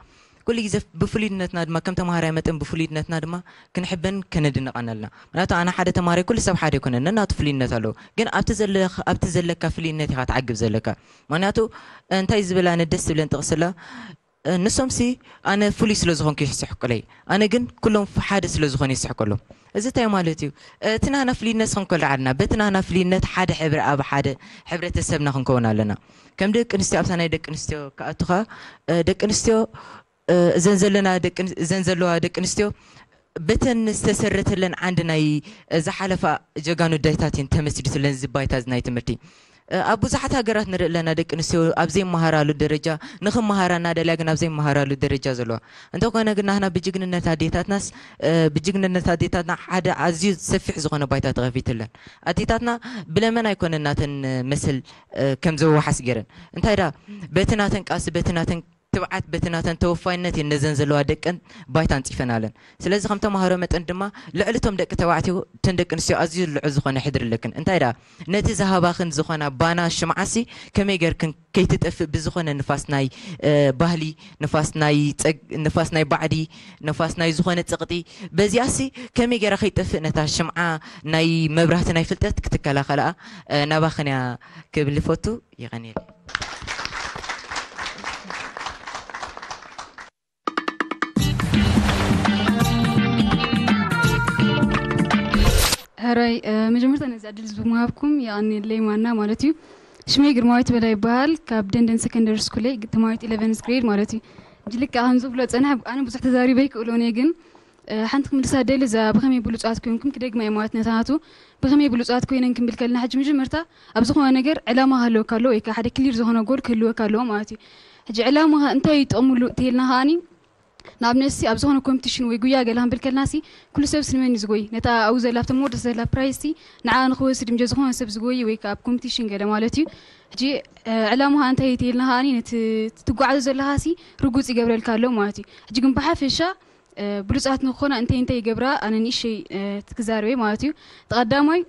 ኩሉ ግዜ ብፍሉይነትና ድማ ከም ተምሃራይ መጠን ብፍሉይነትና ድማ ክንሕበን ከነድንቐን ኣለና። ምክንያቱ ኣነ ሓደ ተምሃራይ ኩሉ ሰብ ሓደ ኣይኮነን፣ ነናቱ ፍሉይነት ኣለዎ። ግን ኣብቲ ዘለካ ኣብቲ ዘለካ ፍሉይነት ኢኻ ትዓግብ ዘለካ። ምክንያቱ እንታይ ዝብል ኣነ ደስ ዝብለን ጥቕሲ ኣላ፣ ንሶምሲ ኣነ ፍሉይ ስለ ዝኾንኩ ይስሕቁለይ፣ ኣነ ግን ኩሎም ሓደ ስለ ዝኾኑ ይስሕቀሎም። እዚ እንታይ ማለት እዩ? እቲ ናህና ፍልይነት ክንኮልዓልና በቲ ናህና ፍልይነት ሓደ ሕብሪ ኣብ ሓደ ሕብረተሰብና ክንከውን ኣለና። ከም ደቂ ኣንስትዮ ኣብታ ናይ ደቂ ኣንስትዮ ክኣቱ ከኣ ደቂ ኣንስትዮ እዘን ዘለና እዘን ዘለዋ ደቂ ኣንስትዮ በተን ዝተሰረተለን ዓንዲ ናይ ዝሓለፋ ጀጋኑ ኣዴታት እየን ተመስሪቱለን እዚ ባይታ እዚ ናይ ትምህርቲ። ኣብ ብዙሓት ሃገራት ንርኢ ኣለና፣ ደቂ ኣንስትዮ ኣብ ዘይመሃራሉ ደረጃ፣ ንኽመሃራ እናደልያ ግን ኣብ ዘይመሃራሉ ደረጃ ዘለዋ። እንተኾነ ግን ናህና ብጅግንነት ኣዴታትናስ፣ ብጅግንነት ኣዴታትና ሓደ ኣዝዩ ሰፊሕ ዝኾነ ባይታ ተኸፊትለን። ኣዴታትና ብለመን ኣይኮነን ናተን መሰል ከም ዘወሓስ ገይረን። እንታይ ደኣ፣ በቲ ናተን ቃልሲ፣ በቲ ናተን ትብዓት፣ በቲ ናተን ተወፋይነት እየን ነዘን ዘለዋ ደቀን ባይታ ኣንጺፈናለን። ስለዚ ከም ተማሃሮ መጠን ድማ ልዕሊ እቶም ደቂ ተባዕትዮ እተን ደቂ ኣንስትዮ ኣዝዩ ልዑል ዝኾነ ሕድሪ ኣለክን። እንታይ ደኣ፣ ነቲ ዝሃባኽን ዝኾና ባና ሽምዓሲ ከመይ ጌርክን ከይትጠፍእ ብዝኾነ ንፋስ ናይ፣ እ፣ ባህሊ፣ ንፋስ ናይ ጸግ-፣ ንፋስ ናይ ባዕዲ፣ ንፋስ ናይ ዝኾነ ጸቕጢ፣ በዚኣሲ ከመይ ጌራ ከይትጠፍእ ነታ ሽምዓ ናይ መብራህቲ ናይ ፍልጠት ክትከላኸልኣ፣ እ፣ ናባኽን እያ ክብል ይፈቱ። የቐንየለይ። ሕራይ፣ እ፣ መጀመርታ ነዚ ዕድል እዚ ብምሃብኩም የቐንየለይ ማና ማለት እዩ። ሽመይ ግርማዊት በላይ ይበሃል። ካብ ደንደን ሰከንደሪ ስኩል እየ፣ ተማሃሪት ኢለቨንስ ግሬድ ማለት እዩ። ሕጂ ልክዕ ከም ዝብሎ ጸንሐ፣ ኣነ ብዙሕ ተዛሪበ ኣይክእሎን እየ፣ ግን፣ እ፣ ሓንቲ ክምልሳ ደሊ እዛ ብኸመይ ብሉጻት ኮይንኩም ክደግማ እየ ማለት ነታ ናቱ። ብኸመይ ብሉጻት ኮይነን ክንብል ከለና፣ ሕጂ መጀመርታ ኣብ ዝኾነ ነገር ዕላማ ክህልወካ ኣለዎ፣ ወይ ከኣ ሓደ ክሊር ዝኾነ ጎል ክህልወካ ኣለዎ ማለት እዩ። ሕጂ ዕላማ እንታይ ይጠቕሙሉ እንተይልና ከኣኒ፣ ንኣብነት ሲ ኣብ ዝኾነ ኮምፒቲሽን ወይ ጉያ ገለ ክንብል ከልና ሲ ኩሉ ሰብ ሲ ንመን እዩ ዝጎይ? ነታ ኣብኡ ዘላ ኣብቲ መወዳእታ ዘላ ፕራይዝ ሲ ንዓ ንኽወስድ እንጀ ዝኾነ ሰብ ዝጎይ ወይ ከኣ ኣብ ኮምፒቲሽን ገለ ማለት እዩ። ሕጂ፣ እ፣ ዕላማኻ እንታይ እዩ ተይልና ከኣኒ ነቲ ትጓዓዞ ዘለኻ ሲ ርጉጽ ይገብረልካ ኣሎ ማለት እዩ። ሕጂ ግን ብሓፈሻ፣ እ፣ ብሉጻት ንኽኾና እንታይ እንታይ ይገብራ ኣነ ንእሽተይ፣ እ፣ ክዛረበ ማለት እዩ። እቲ ቀዳማይ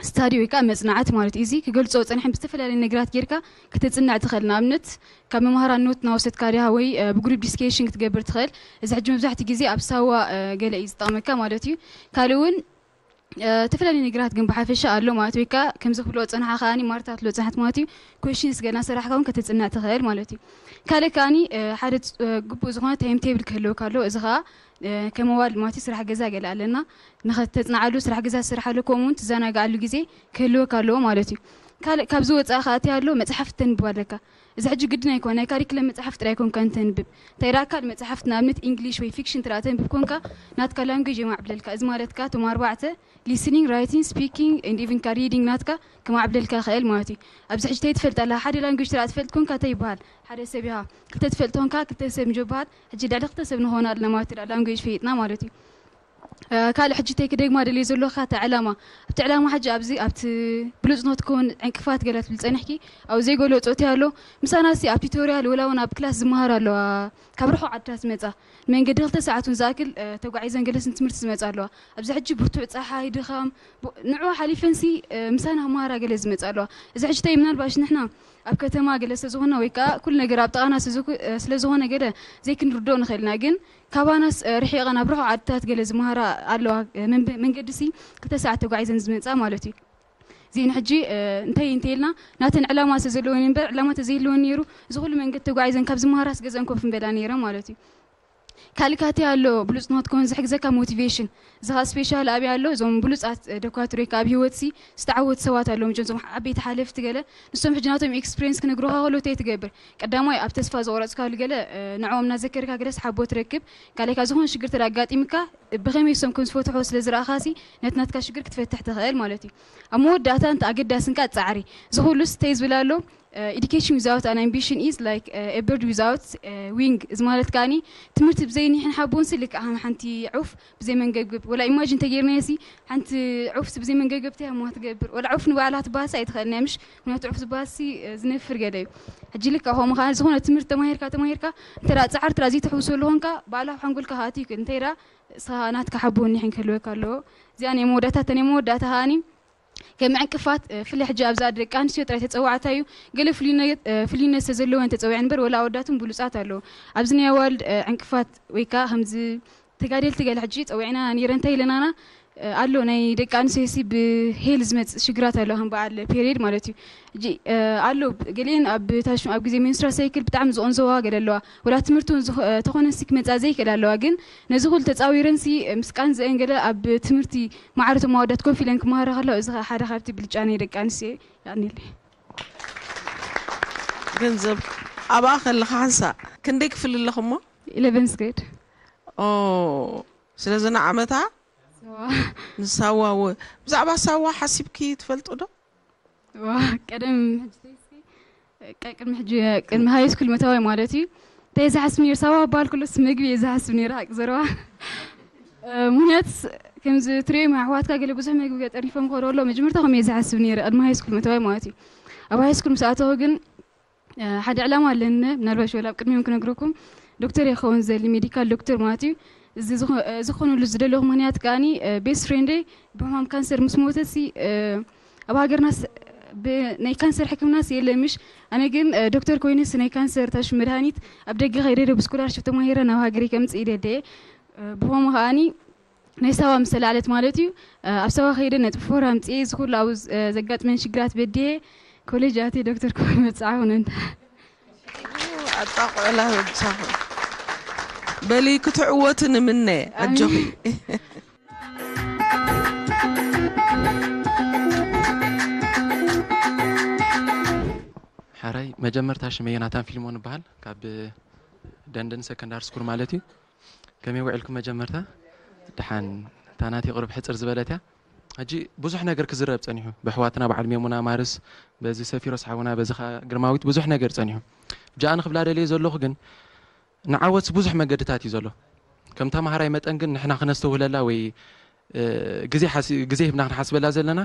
ስታዲ ወይ ከዓ መጽናዕቲ ማለት እዩ። እዚ ክገልጾ ጸኒሐን ብዝተፈላለየ ነገራት ጌርካ ከተጽንዕ ትኽእል። ንኣብነት ካብ መምሃራን ኖት እናወሰድካ ዲኻ ወይ፣ እ፣ ብግሩፕ ዲስኬሽን ክትገብር ትኽእል። እዚ ሕጂ መብዛሕትኡ ግዜ ኣብ ሳዋ፣ እ፣ ገለ እዩ ዝጠቕመካ ማለት እዩ። ካልእ እውን፣ እ፣ ዝተፈላለዩ ነገራት ግን ብሓፈሻ ኣሎ ማለት ወይ ከዓ ከምዚ ክብሎ ጸንሓ ከኣኒ ማርታ ትብሎ ጸንሓት ማለት እዩ። ኮሽንስ ገለ እናሰራሕካ እውን ከተጽንዕ ትኽእል ማለት እዩ። ካልእ ከኣኒ፣ እ፣ ሓደ ፅ-፣ እ፣ ግቡእ ዝኾነ ታይም ቴብል ክህልወካ ኣለዎ። እዚ ከዓ እ፣ ከም ኣዋልድ ማለት እዩ ስራሕ ገዛ ገለ ኣለና። ንኸተጽንዓሉ፣ ስራሕ ገዛ ትሰርሓሉ፣ ከምኡ እውን ትዘናግዓሉ ግዜ ክህልወካ ኣለዎ ማለት እዩ። ካልእ ካብዚ ወጻኢ ከኣ እቲ ኣሎ መጽሓፍቲ ተንብብ ኣለካ። እዚ ሕጂ ግድን ኣይኮነ፣ ናይ ካሪክለም መጽሓፍቲ ጥራይ ኣይኮንካን ተንብብ። እንታይ ደኣ ካልእ መጽሓፍቲ ንኣብነት ኢንግሊሽ ወይ ፊክሽን ትረኣ ተንብብ ኮንካ ናትካ ላንጉጅ የማዕብለልካ። እዚ ማለት ከኣ እቶም ኣርባዕተ ሊስኒንግ፣ ራይቲንግ፣ ስፒኪንግ ኤንድ ኢቭን ከኣ ሪዲንግ ናትካ ከማዕብለልካ ይኽእል ማለት እዩ። ኣብዚ ሕጂ እንታይ ትፈልጥ ኣለኻ? ሓደ ላንጉጅ ትረኣ ትፈልጥ ኮንካ እንታይ ይበሃል? ሓደ ሰብ ኢኻ። ክልተ ትፈልጥ ኮንካ ክልተ ሰብ እንጆ ይበሃል። ሕጂ ልዕሊ ክልተ ሰብ ንኾን ኣለና ማለት እዩ፣ ላንጉጅ ፈይጥና ማለት እዩ። እ፣ ካልእ ሕጂ እንታይ ክደግማ ደልየ ዘለኹ፣ እታ ዕላማ። ኣብቲ ዕላማ ሕጂ ኣብዚ፣ ኣብቲ ብሉጽ ንኽትከውን ዕንቅፋት ገለ ትብል ጸኒሕኪ፣ ኣብኡ ዘይገለጾ እንታይ ኣሎ? ምሳና እስቲ ኣብ ቱቶርያል ወላ እውን ኣብ ክላስ ዝመሃራ ኣለዋ፣ ካብ ርሑቕ ዓድታት ዝመጻ። መንገዲ ክልተ ሰዓት እውን ዝኣክል፣ እ፣ ተጓዒዘን ገለ ንትምህርቲ ዝመጻ ኣለዋ። ኣብዚ ሕጂ ብርቱዕ ጸሓይ፣ ድኻም፣ ብ-፣ ንዕኡ ሓሊፈንሲ፣ እ፣ ምሳና ክመሃራ ገለ ዝመጻ ኣለዋ። እዚ ሕጂ እንታይ ምናልባሽ ንሕና ኣብ ከተማ ገለ ስለ ዝኾንና ወይ ከኣ ኩሉ ነገር ኣብ ጥቓና ስለ ዝኹ-፣ እ፣ ስለ ዝኾነ ገለ ዘይክንርድኦ ንኽእል ኢና። ግን ካባናስ፣ እ፣ ርሒቐን ኣብ ርሑቕ ዓድታት ገለ ዝመሃራ ኣለዋ፣ እ፣ መንበ-፣ መንገዲ ሲ ክልተ ሰዓት ተጓዒዘን ዝመጻ ማለት እዩ። እዚኤን ሕጂ፣ እ፣ እንታይ እንተ ኢልና ናተን ዕላማ ስለ ዘለወን እምበር ዕላማ ተዘይህልወን ነይሩ እዚ ኩሉ መንገዲ ተጓዒዘን ካብ ዝመሃራስ ገዝአን ኮፍ ምበላ ነይረን ማለት እዩ። ካልእ ካቲ ኣሎ ብሉጽ ንኽትከውን ዝሕግዘካ ሞቲቬሽን። እዚ ኸኣ ስፔሻል ኣበይ ኣሎ? እዞም ብሉጻት፣ እ፣ ደኳትር ወይ ከኣ ኣብ ህይወትሲ ዝተዓወቱ ሰባት ኣለዉ። መቸም እዞም ዓበይቲ ሓለፍቲ ገለ ንሶም ሕጂ ናቶም ኤክስፒሪየንስ ክነግሩኻ ከሎ እንታይ ትገብር? ቀዳማይ ኣብ ተስፋ ዝቖረጽካሉ ገለ፣ እ፣ ንዕኦም እናዘከርካ ገለስ ሓቦ ትረክብ። ካልኣይ ከኣ ዝኾነ ሽግር እንተ ኣጋጢምካ ብኸመይ እሶም ከም ዝፈትሕዎ ስለ ዝረኣኻሲ ነቲ ናትካ ሽግር ክትፈትሕ ትኽእል ማለት እዩ። ኣብ መወዳእታ እንተ ኣገዳሲ እንካ ጻዕሪ። እዚ ኩሉስ እንታይ ዝብል ኣሎ? Uh, education without an ambition is like, uh, a bird without, uh, wing። እዚ ማለት ከኣኒ ትምህርቲ ብዘይ ኒሕን ሓቦን ሲ ልክዕ ከም ሓንቲ ዑፍ ብዘይ መንገብገብ። ወላ ኢማጂን ተገይርናዮ ሲ ሓንቲ ዑፍ ሲ ብዘይ መንገብገብ እንታይ እሞ ትገብር? ወላ ዑፍ ንባዕላ ክትበሃል ሲ ኣይትኽእልን እያ ምሽ? ምክንያቱ ዑፍ ዝበሃል ሲ፣ እ፣ ዝነፍር ገለ እዩ። ሕጂ ልክዕ ከምኡ ከኣ ዝኾነ ትምህርቲ ተማሂርካ ተማሂርካ እንተ ደኣ ጻዕሪ ትራ ዘይትሕውሰሉ ኮንካ ባዕላ ኣብ ሓንጎልካ ከኣትዩ ይኽእል። እንታይ ደኣ ንስኻ ናትካ ሓቦን ኒሕን ክህልወካ ኣለዎ። እዚኣ ናይ መወዳእታ፣ እተን ናይ መወዳእታ ከኣኒ ከም ዕንቅፋት፣ እ፣ ፍለ ሕጂ ኣብዛ ደቂ ኣንስትዮ ጥራይ ተጸዋዕታ እዩ። ገለ ፍልይነ-፣ እ፣ ፍልይነት ስለ ዘለወን ተጸዊዐን እምበር ወላ ኣወዳት እውን ብሉጻት ኣለዉ። ኣብዚ ናይ ኣዋልድ፣ እ፣ ዕንቅፋት ወይ ከኣ ከምዚ ተጋደልቲ ገለ ሕጂ ጸዊዕና ነይረ እንታይ ኢለናና፣ እ፣ ኣሎ ናይ ደቂ ኣንስትዮ ሲ ብሄል ዝመጽእ ሽግራት ኣሎ ከም በዓል ፔሪየድ ማለት እዩ። ሕጂ፣ እ፣ ኣሎ ገሊኤን ኣብ ታሽ-፣ ኣብ ግዜ ሜንስትራል ሳይክል ብጣዕሚ ዝቕንዘዋ ገለ ኣለዋ። ወላ ትምህርቲ እውን ዝኸ-፣ እ፣ ተኾነ ሲ ክመጻ ዘይክእል ኣለዋ። ግን ነዚ ኩሉ ተጻዊረን ሲ፣ እ፣ ምስ ቃንዘአን ገለ ኣብ ትምህርቲ ማዕረ እቶም ኣወዳት ኮፍ ኢለን ክመሃራ ከለዋ፣ እዚ ኸኣ ሓደ ካብቲ ብልጫ ናይ ደቂ ኣንስትዮ እዩ። የቐንየለይ። ገንዘብ፣ ኣብኣ ከለኻ ሓንሳእ ክንደይ ክፍሊ ኣለኽሞ? ኢለቨንስ ግሬድ። ኦ፣ ስለዚ ንዓመታ ንሳዋ ወ- ብዛዕባ ሳዋ ሓሲብኪ ትፈልጡ ዶ? ዋ፣ ቀደም ሕጂ ተይስኪ፣ ቀ- ቅድሚ ሕጂ ቅድሚ ሃይ ስኩል ምእታወይ ማለት እዩ። እንታይ ዝሓስብ ነይሩ ሳዋ ባል ኩሉስ ምግቢ እየ ዝሓስብ ነይሩ፣ ሓቂ ዘረባ። ምክንያት ከምዚ ትሪኦም ኣሕዋትካ ገለ ብዙሕ ምግቢ ገጠርኒፎም ከደሎ መጀመርታ ከም እየ ዝሓስብ ነይረ ቅድሚ ሃይ ስኩል ምእታወይ ማለት እዩ። ኣብ ሃይ ስኩል ምስ ኣተኹ ግን ሓደ ዕላማ ኣለኒ። ምናልባሽ ወላ ኣብ ቅድሚኦም ክነግረኩም፣ ዶክተር የኸውን ዘሊ ሜዲካል ዶክተር ማለት እዩ። እዚ ዝኾነሉ ዝደለኹ ምክንያት ከዓኒ ቤስት ፍሬንደይ ብሕማም ካንሰር ምስ ሞተሲ፣ ኣብ ሃገርናስ ናይ ካንሰር ሕክምናስ የለ ምሽ። ኣነ ግን ዶክተር ኮይነስ ናይ ካንሰር ታሽ መድሃኒት ኣብ ደገ ከይደደ ብስኮላርሽፕ ተማሂረ ናብ ሃገር ከምፅእ ይደደ። ብኸምኡ ከዓኒ ናይ ሳዋ ምስ ተላዕለት ማለት እዩ። ኣብ ሳዋ ከይደ ነጥቢ ፎር ኣምፅኤ፣ እዚ ኩሉ ኣብኡ ዘጋጥመን ሽግራት በድየ ኮሌጅ ኣትየ ዶክተር ክበሃል መፅዓ ሆነን። ኣጣቕዕላ በብሳኹ በሊ ክትዕወት ንምነ። ኣጆኺ። ሕራይ መጀመርታ ሽመ ዮናታን ፊልሞን እበሃል፣ ካብ ደንደን ሰከንዳሪ ስኩል ማለት እዩ። ከመይ ውዒልኩም? መጀመርታ ደሓን። እታ ናተይ ቁሩብ ሕፅር ዝበለት እያ። ሕጂ ብዙሕ ነገር ክዝረብ ፀኒሑ፣ ብኣሕዋትና በዓል ሜሙና ማርስ፣ በዚ ሰፊሮስ ሓውና፣ በዚ ኸዓ ግርማዊት ብዙሕ ነገር ፀኒሑ። ብጃኣ ንክብላ ደልየ ዘለኹ ግን ንዓወትስ ብዙሕ መገድታት እዩ ዘሎ። ከም ተማሃራይ መጠን ግን ንሕና ክነስተውህለላ ወይ ግዜ ሂብና ክንሓስበላ ዘለና፣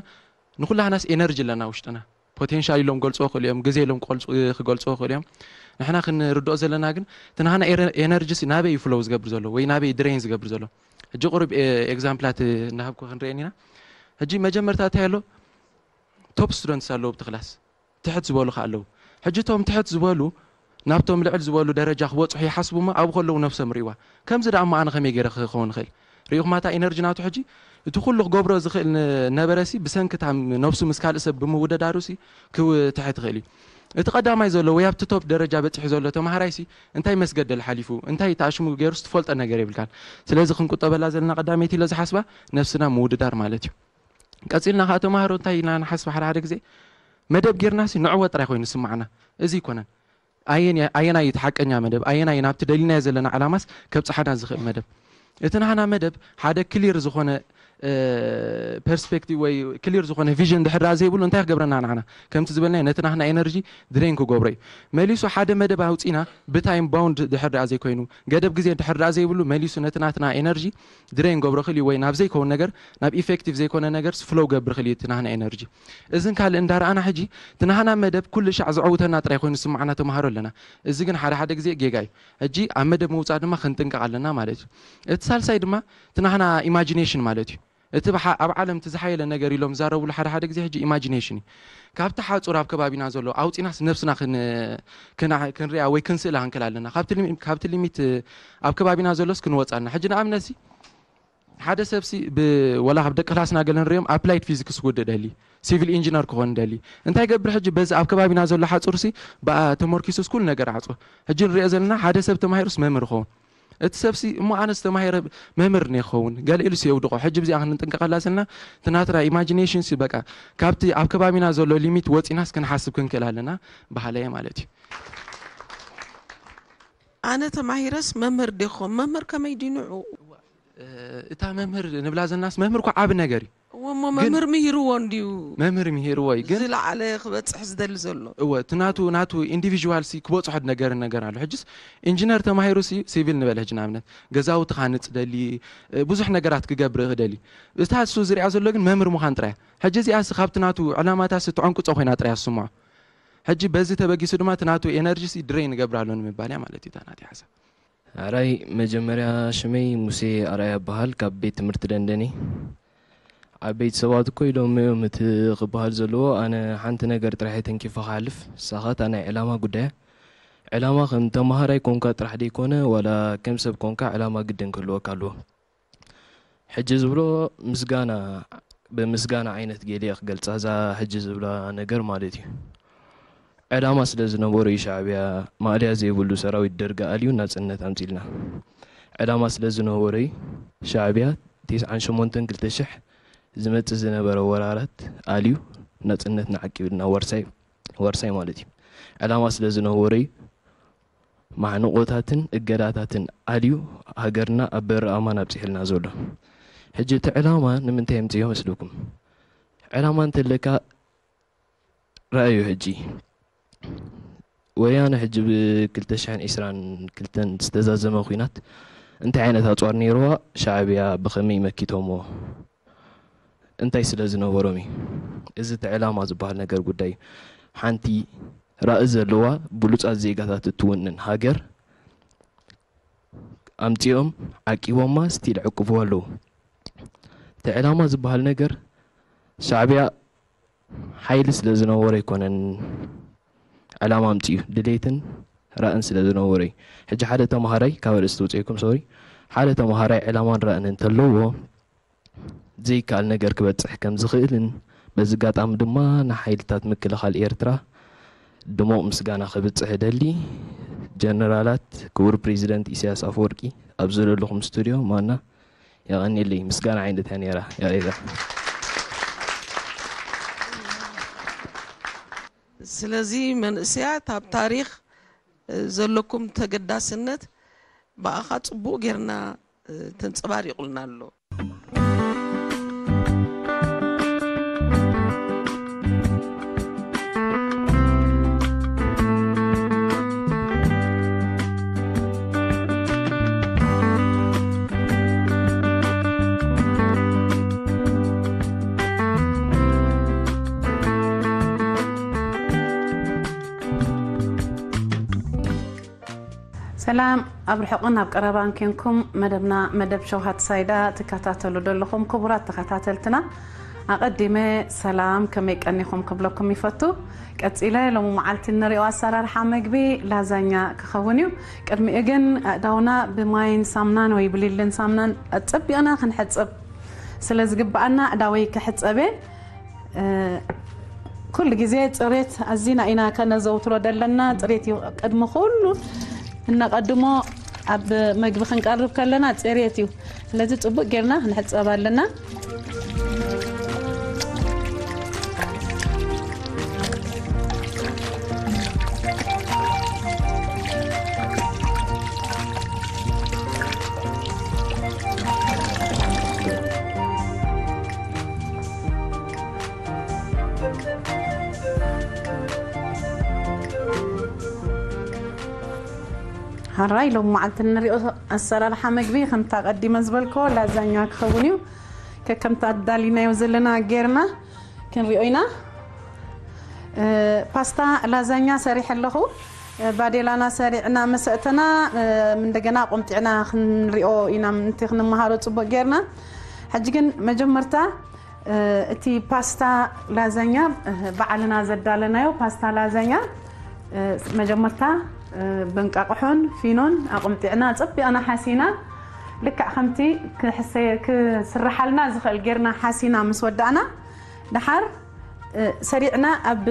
ንኩላህናስ ኤነርጂ ኣለና ውሽጥና። ፖቴንሻል ኢሎም ገልፅዎ ክእሉ እዮም፣ ግዜ ኢሎም ክገልፅዎ ክእሉ እዮም። ንሕና ክንርድኦ ዘለና ግን እቲ ናህና ኤነርጂ ናበይ እዩ ፍሎው ዝገብር ዘሎ ወይ ናበይ ድሬን ዝገብር ዘሎ? ሕጂ ቁሩብ ኤግዛምፕላት እናሃብኩ ክንርኤን ኢና። ሕጂ መጀመርታ እንታይ ኣሎ? ቶፕ ስቱደንትስ ኣለዉ ኣብቲ ክላስ፣ ትሕት ዝበሉ ከ ኣለዉ። ሕጂ እቶም ትሕት ዝበሉ ናብቶም ልዕል ዝበሉ ደረጃ ክበፅሑ ይሓስቡ እሞ ኣብኡ ከለዉ ነብሶም ርእይዋ። ከምዚ ደኣ እሞ ኣነ ከመይ ገይረ ክኸውን ይኽእል? ርኢኹማ እታ ኤነርጂ ናቱ ሕጂ እቲ ኩሉ ክገብሮ ዝኽእል ነበረሲ ብሰንክታ ነብሱ ምስ ካልእ ሰብ ብምውደዳሩሲ ክትሕት ይኽእል እዩ። እቲ ቀዳማይ ዘሎ ወይ ኣብቲ ቶፕ ደረጃ በፂሑ ዘሎ ተማሃራይሲ እንታይ መስገደል ሓሊፉ እንታይ ተኣሽሙ ገይሩስ ትፈልጦ ነገር የብልካን። ስለዚ ክንቁጠበላ ዘለና ቀዳመይቲ ኢለ ዝሓስባ ነብስና ምውድዳር ማለት እዩ። ቀፂልና ከዓ ተማሃሮ እንታይ ኢና ንሓስብ ሓደ ሓደ ግዜ መደብ ጌርናሲ ንዕወት ጥራይ ኮይኑ ዝስማዓና። እዚ ይኮነን። ኣየናይ እቲ ሓቀኛ መደብ ኣየናይ ናብቲ ደሊናዮ ዘለና ዕላማስ ከብፅሓና ዝኽእል መደብ? እቲ ናህና መደብ ሓደ ክሊር ዝኾነ ፐርስፔክቲቭ ወይ ክሊር ዝኾነ ቪዥን ድሕር ዘይብሉ እንታይ ክገብረና ንዓና ከምቲ ዝበልናዮ ነቲ ናህና ኤነርጂ ድሬን ክገብሮ እዩ። መሊሱ ሓደ መደብ ኣውፂና ብታይም ባውንድ ድሕር ዘይኮይኑ ገደብ ግዜ ድሕር ዘይብሉ መሊሱ ነቲ ናትና ኤነርጂ ድሬን ገብሮ ክእል እዩ ወይ ናብ ዘይከውን ነገር ናብ ኢፌክቲቭ ዘይኮነ ነገር ፍሎው ገብር ክእል እዩ እቲ ናህና ኤነርጂ። እዝን ካልእ እንዳረኣና ሕጂ እቲ ናህና መደብ ኩሉ ሻዕ ዝዕውተና ጥራይ ኮይኑ ዝስማዓና ተማሃሮ ኣለና። እዚ ግን ሓደ ሓደ ግዜ ጌጋ እዩ። ሕጂ ኣብ መደብ ምውፃእ ድማ ክንጥንቀቕ ኣለና ማለት እዩ። እቲ ሳልሳይ ድማ እቲ ናህና ኢማጂኔሽን ማለት እዩ። እቲ ኣብ ዓለም እቲ ዝሓየለ ነገር ኢሎም ዝዛረብሉ ሓደ ሓደ ግዜ ሕጂ ኢማጂኔሽን እዩ። ካብቲ ሓፁር ኣብ ከባቢና ዘሎ ኣውፂናስ ነብስና ክንሪኣ ወይ ክንስእላ ክንክእል ኣለና። ካብቲ ሊሚት ኣብ ከባቢና ዘሎስ ክንወፃ ኣለና። ሕጂ ንኣብነትሲ ሓደ ሰብሲ ወላ ካብ ደቂ ክላስና ገለ ንሪኦም ኣፕላይድ ፊዚክስ ክውድእ ደሊ ሲቪል ኢንጂነር ክኾን ደሊ እንታይ ገብር ሕጂ በዚ ኣብ ከባቢና ዘሎ ሓፁርሲ ብኣ ተመርኪሱስ ኩሉ ነገር ዓፅዎ። ሕጂ ንሪኦ ዘለና ሓደ ሰብ ተማሂሩስ መምህር ክኸውን እቲ ሰብሲ እሞ ኣነስ ተማሂረ መምህር ነ ክኸውን ገለ ኢሉስ የውድቆ። ሕጂ ብዚኣ ክንጥንቀቐላ ዘለና እቲ ናትና ኢማጂኔሽንሲ በቃ ካብቲ ኣብ ከባቢና ዘሎ ሊሚት ወፂናስ ክንሓስብ ክንክእል ኣለና በሃለ እየ ማለት እዩ። ኣነ ተማሂረስ መምህር ዲኹም መምህር ከመይ ድዩ ንዑ? እታ መምህር ንብላ ዘለናስ መምህር እኮ ዓቢ ነገር እዩ። እሞ መምህር ምሂርዎ እንድዩ። መምህር ምሂርዎ እዩ ግን ዝለዓለ ክበፅሕ ዝደሊ ዘሎ። እወ እቲ ናቱ ናቱ ኢንዲቪዥዋል ሲ ክበፅሖ ነገር ነገር ኣሎ። ሕጅስ ኢንጂነር ተማሂሩ ሲ ሲቪል ንበል ሕጂ ንኣብነት ገዛውቲ ካንፅ ደሊ ብዙሕ ነገራት ክገብር ክደሊ። እታ እሱ ዝሪኣ ዘሎ ግን መምህር ምዃን ጥራያ። ሕጂ እዚኣ ሲ ካብቲ ናቱ ዕላማታ ሲ ትዕንቅፆ ኮይና ጥራያ ዝስምዖ። ሕጂ በዚ ተበጊሱ ድማ እቲ ናቱ ኤነርጂ ሲ ድሬይ ንገብር ኣሎ ንምባል እያ ማለት እዩ እታ ናተይ ሓሳብ። ኣራይ መጀመርያ ሽመይ ሙሴ ኣርኣያ በሃል ካብ ቤት ትምህርቲ ደንደኒ። ዓበይቲ ሰባት እኮ ኢሎም እዮም እቲ ክበሃል ዘለዎ። ኣነ ሓንቲ ነገር ጥራሕ ተንኪፈ ክሓልፍ ሳኻት ናይ ዕላማ ጉዳያ። ዕላማ ከም ተማሃራይ ኮንካ ጥራሕ ደይኮነ ዋላ ከም ሰብ ኮንካ ዕላማ ግድን ክህልወካ ኣለዎ። ሕጂ ዝብሎ ምስጋና ብምስጋና ዓይነት ጌልየ ክገልፃ እዛ ሕጂ ዝብላ ነገር ማለት እዩ። ዕላማ ስለ ዝነበሮ እዩ ሻዕብያ ማእለያ ዘይብሉ ሰራዊት ደርጊ ኣልዩ ናፅነት ኣምፂልና። ዕላማ ስለ ዝነበሮ እዩ ሻዕብያ ቴስዓን ሸሞንተን ክልተ ሽሕ ዝመፅእ ዝነበረ ወራራት ኣልዩ ናፅነትና ዓቂብልና ወርሳይ ወርሳይ ማለት እዩ። ዕላማ ስለ ዝነበሮ እዩ ማዕንቆታትን እገዳታትን ኣልዩ ሃገርና ኣብ በሪ ኣማን ኣብፂሕልና ዘሎ። ሕጂ እቲ ዕላማ ንምንታይ የምፅዮ መስልኩም? ዕላማ እንተለካ ረኣዩ። ሕጂ ወያነ ሕጂ ብ ክልተ ሽሕን ዕስራን ክልተን ዝተዛዘመ ኲናት እንታይ ዓይነት ኣፅዋር ነይርዋ፣ ሻዕብያ ብኸመይ መኪቶሞ፣ እንታይ ስለ ዝነበሮም እዩ? እዚ እቲ ዕላማ ዝበሃል ነገር ጉዳይ እዩ። ሓንቲ ራኢ ዘለዋ ብሉፃት ዜጋታት እትውንን ሃገር ኣምፂኦም ዓቂቦማ ስቲል ዕቅብዋ ኣለዉ። እቲ ዕላማ ዝበሃል ነገር ሻዕብያ ሓይሊ ስለ ዝነበሮ ኣይኮነን ዕላማ ኣምፂኡ፣ ድሌትን ራእን ስለ ዝነበሮ እዩ። ሕጂ ሓደ ተምሃራይ፣ ካብ ርእስቲ ውፅኢኩም ሶሪ፣ ሓደ ተምሃራይ ዕላማን ራእን እንተለዎ ዘይከኣል ነገር ክበፅሕ ከም ዝኽእልን፣ በዚ ኣጋጣሚ ድማ ንሓይልታት ምክልኻል ኤርትራ ድሙቕ ምስጋና ክብፅሕ እደሊ። ጀነራላት፣ ክቡር ፕሬዚደንት ኢሳያስ ኣፈወርቂ፣ ኣብ ዘለኹም ስቱድዮ ማና የቐንየለይ። ምስጋና ዓይነት እያ ነይራ፣ ያሬዳ። ስለዚ መንእሰያት ኣብ ታሪኽ ዘለኩም ተገዳስነት ብኣኻ ጽቡቕ ጌርና ተንጸባሪቑልና ኣሎ። ሰላም፣ ኣብ ርሑቕን ኣብ ቀረባን ኬንኩም መደብና መደብ ሸውሃት ሳይዳ ትከታተሉ ዘለኹም ክቡራት ተኸታተልትና፣ ኣቐዲመ ሰላም ከመይ ቀኒኹም ክብለኩም ይፈቱ። ቀጺለ ሎሚ መዓልቲ እንሪኦ ኣሰራርሓ መግቢ ላዛኛ ክኸውን እዩ። ቅድሚኡ ግን ኣእዳውና ብማይን ሳምናን ወይ ብሊልን ሳምናን ኣጸቢቕና ክንሕጽብ ስለ ዝግብኣና ኣእዳወይ ክሕጸብ እየ። ኩሉ ግዜ ፅሬት ኣዚና ኢና ከነዘውትሮ ዘለና። ፅሬት እዩ ቅድሚ ኩሉ እነቐድሞ። ኣብ መግቢ ክንቀርብ ከለና ፅሬት እዩ። ስለዚ ፅቡቅ ጌርና ክንሕፀብ ኣለና። ሓራይ ሎም መዓልቲ እንሪኦ ኣሰላልሓ መግቢ ከምታ ቀዲመ ዝበልኮ ላዛኛ ክኸውን እዩ። ከከምታ ኣዳሊናዮ ዘለና ጌርና ክንሪኦ ኢና። ፓስታ ላዛኛ ሰሪሐ ኣለኹ። ባዴላና ሰሪዕና መሰእተና እንደገና ቆምጢዕና ክንሪኦ ኢና ምእንቲ ክንመሃሮ ጽቡቅ ጌርና። ሕጂ ግን መጀመርታ እቲ ፓስታ ላዛኛ ባዕልና ዘዳለናዮ ፓስታ ላዛኛ መጀመርታ ብንቃቅሖን ፊኖን ኣቆምጢዕና ጽቢቕና ሓሲና ልክዕ ከምቲ ክስርሓልና ዝኽእል ጌርና ሓሲና ምስ ወዳእና ድሓር ሰሪዕና ኣብ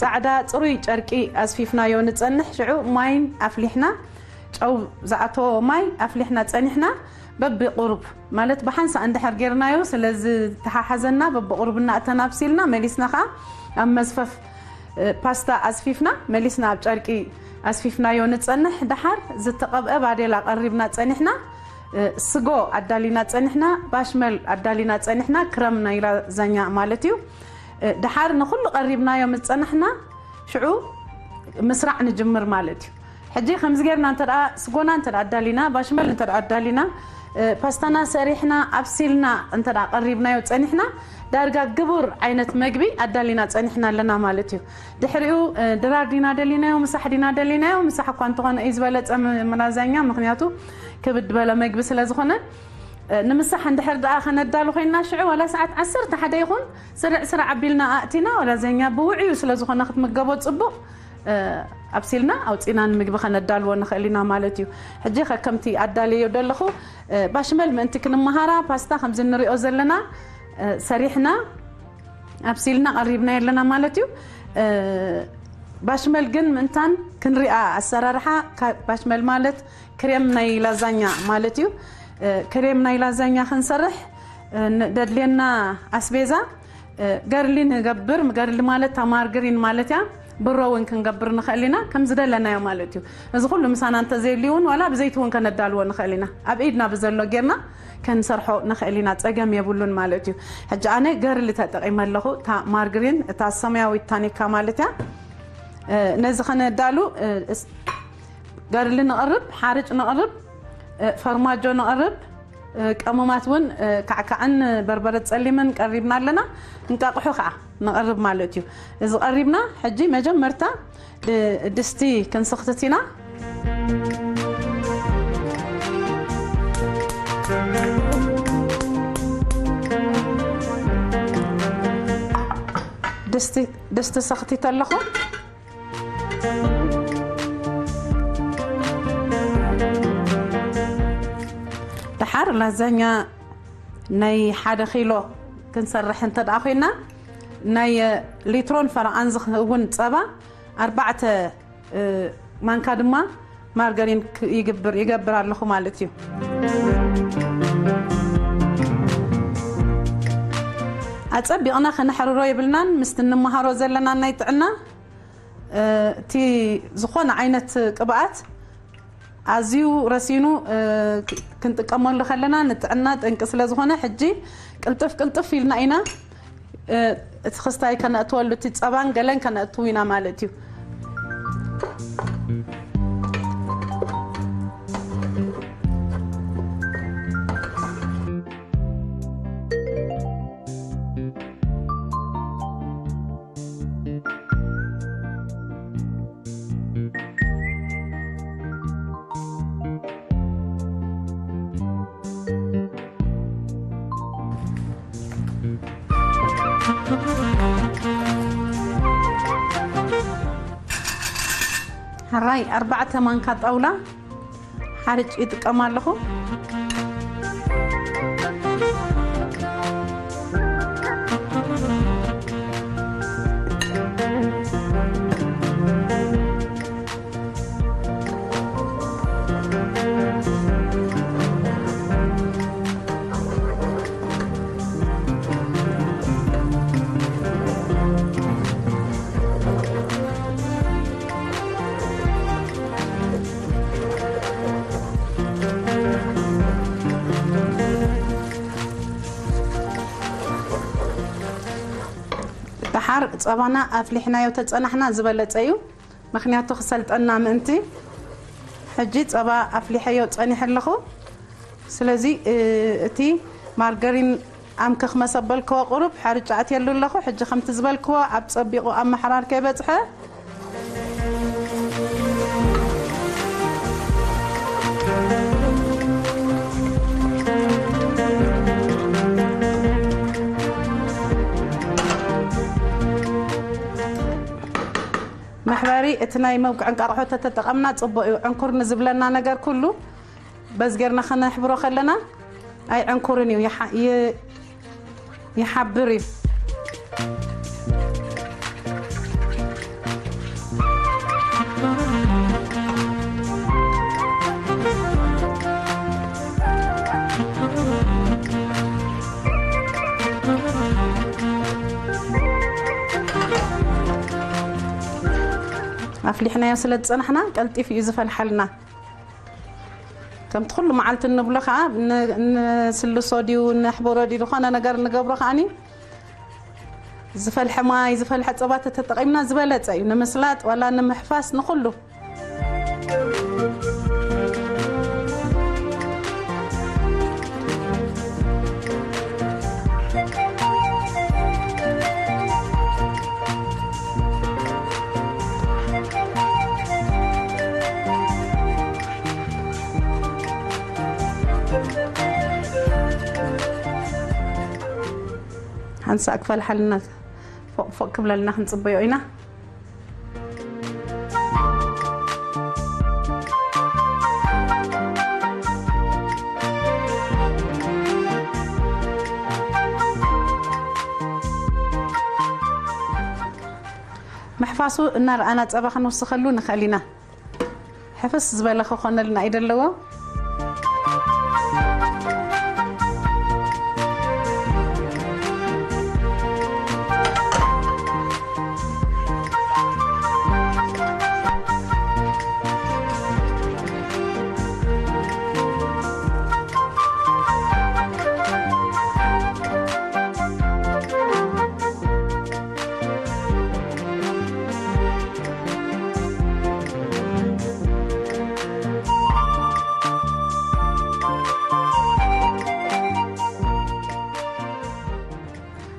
ጻዕዳ ጽሩይ ጨርቂ ኣስፊፍናዮ ንጸንሕ። ሽዑ ማይን ኣፍሊሕና ጨው ዝኣተዎ ማይ ኣፍሊሕና ጸኒሕና በብቁሩብ ማለት ብሓንሳእ እንድሕር ጌርናዮ ስለ ዝተሓሓዘና በብቁሩብ እናእተና ኣብሲልና መሊስና ከኣ ኣብ መዝፈፍ ፓስታ ኣስፊፍና መሊስና ኣብ ጨርቂ ኣስፊፍናዮ ንጸንሕ። ድሓር ዝተቐብአ ባዴላ ቀሪብና ጸኒሕና። ስጎ ኣዳሊና ጸኒሕና፣ ባሽመል ኣዳሊና ጸኒሕና፣ ክረም ናይ ላዛኛ ማለት እዩ። ድሓር ንኹሉ ቀሪብናዮ ምስ ጸናሕና ሽዑ ምስራዕ ንጅምር ማለት እዩ። ሕጂ ከምዚ ጌርና እንተ ደኣ ስጎና እንተ ደኣ ኣዳሊና፣ ባሽመል እንተ ደኣ ኣዳሊና፣ ፓስታና ሰሪሕና ኣብሲልና እንተ ደኣ ቀሪብናዮ ጸኒሕና ዳርጋ ግቡር ዓይነት መግቢ ኣዳሊና ጸኒሕና ኣለና ማለት እዩ። ድሕሪኡ ድራር ዲና ደሊናዮ፣ ምሳሕ ዲና ደሊናዮ፣ ምሳሕ እኳ እንተኾነ እዩ ዝበለጸ ላዛኛ፣ ምኽንያቱ ክብድ በለ መግቢ ስለ ዝኾነ ንምሳሕ እንድሕር ደኣ ከነዳሉ ኮይንና ሽዑ ዋላ ሰዓት ዓሰርተ ሓደ ይኹን ስርዕ ስርዕ ኣቢልና ኣእቲና ላዛኛ ብውዕዩ ስለ ዝኾነ ክትምገቦ ጽቡቕ ኣብሲልና ኣውጺና ንምግቢ ከነዳልዎ ንኽእል ኢና ማለት እዩ። ሕጂ ከከምቲ ኣዳልዮ ደለኹ ባሽመል ምእንቲ ክንመሃራ ፓስታ ከምዚ ንሪኦ ዘለና ሰሪሕና ኣብሲልና ቀሪብና የለና ማለት እዩ። ባሽመል ግን ምእንታን ክንሪኣ ኣሰራርሓ ባሽመል ማለት ክሬም ናይ ላዛኛ ማለት እዩ። ክሬም ናይ ላዛኛ ክንሰርሕ ደድልየና ኣስቤዛ ገርሊ ንገብር። ገርሊ ማለት ታማርግሪን ማለት እያ። ብሮ እውን ክንገብር ንኽእል ኢና፣ ከም ዝደለናዮ ማለት እዩ። እዚ ኩሉ ምሳና እንተዘየልዩ እውን ዋላ ብዘይቲ እውን ከነዳልዎ ንኽእል ኢና። ኣብ ኢድና ብዘሎ ጌርና ከንሰርሖ ንኽእል ኢና፣ ጸገም የብሉን ማለት እዩ። ሕጂ ኣነ ገርሊ ተጠቒመ ኣለኹ፣ እታ ማርግሪን፣ እታ ሰማያዊት ታኒካ ማለት እያ። እ፣ ነዚ ከነዳሉ፣ እ፣ እስ-፣ ገርሊ ንቕርብ፣ ሓርጭ ንቕርብ፣ እ፣ ፈርማጆ ንቕርብ፣ እ፣ ቀመማት እውን፣ እ፣ ካዕካዕን በርበረ ጸሊምን ቀሪብና ኣለና። እንቃቕሑ ከዓ ንቐርብ ማለት እዩ። እዚ ቀሪብና ሕጂ መጀመርታ ድ-፣ ድስቲ ክንስኽትት ኢና። ድስቲ፣ ድስቲ ሰኽቲት ኣለኹ። ደሓር ላዛኛ ናይ ሓደ ኪሎ ክንሰርሕ እንተ ደኣ ኮይና፣ ናይ ሊትሮን ፈረቓን ዝኸውን ጸባ፣ ኣርባዕተ፣ እ፣ ማንካ ድማ ማርገሪን ክ-፣ ይግብር፣ ይገብር ኣለኹ ማለት እዩ። ኣጸቢቕና ከነሕርሮ የብልናን፣ ምስቲ እንመሃሮ ዘለና ናይ ጥዕና፣ እ፣ እቲ ዝኾነ ዓይነት ቅብኣት ኣዝዩ ረሲኑ፣ እ፣ ክ-፣ ክንጥቀመሉ ከለና ንጥዕና ጠንቂ ስለ ዝኾነ፣ ሕጂ ቅልጥፍ ቅልጥፍ ኢልና ኢና፣ እ፣ እቲ ክስታይ ከነእትወሉ፣ እቲ ጸባን ገለን ከነእትው ኢና ማለት እዩ። ሕራይ ኣርባዕተ ማንካ ጣውላ ሓርጭ ይጥቀም ኣለኹ። ደሓር ጸባና ኣፍሊሕናዮ ተጸናሕና ዝበለጸ እዩ። ምኽንያቱ ክሰልጠና ምእንቲ። ሕጂ ጸባ ኣፍሊሐዮ ጸኒሐ ኣለኹ። ስለዚ፣ እ፣ እቲ ማርገሪን ኣምከኽ መሰበልክዎ ቁሩብ ሓርጭ ኣትየሉ ኣለኹ። ሕጂ ከምቲ ዝበልክዎ ኣብ ጸቢቑ ኣብ መሕራር ከይበጽሐ፣ መሕበሪ እቲ ናይ መውቅዒ እንቃቕሖ ተተጠቐምና ጽቡቕ እዩ። ዕንኩር ንዝብለና ነገር ኩሉ በዚ ጌርና ከነሕብሮ ከለና ኣይዕንኩርን እዩ፣ ይሓ-፣ ይ-፣ ይሓብር እዩ። ኣፍሊሕናዮ ስለ ዝጸናሕና ቀልጢፉ እዩ ዝፈልሓልና። ከምቲ ኩሉ መዓልቲ እንብሎ ከዓ ን-፣ ንስልሶ ድዩ፣ ነሕብሮ ድዩ፣ ዝኾነ ነገር እንገብሮ ከዓኒ ዝፈልሐ ማይ፣ ዝፈልሐ ጸባ ተተጠቒምና ዝበለጸ እዩ። ንምስላጥ ዋላ ንምሕፋስ ንኹሉ። ሓንሳእ ክፈልሓልና ፎቕ ፎቕ ክብለልና ክንጽበዮ ኢና። ምሕፋሱ እናረኣና ጸባ ክንውስኸሉ ንኽእል ኢና። ሕፍስ ዝበለ ክኾነልና እዩ ዘለዎ።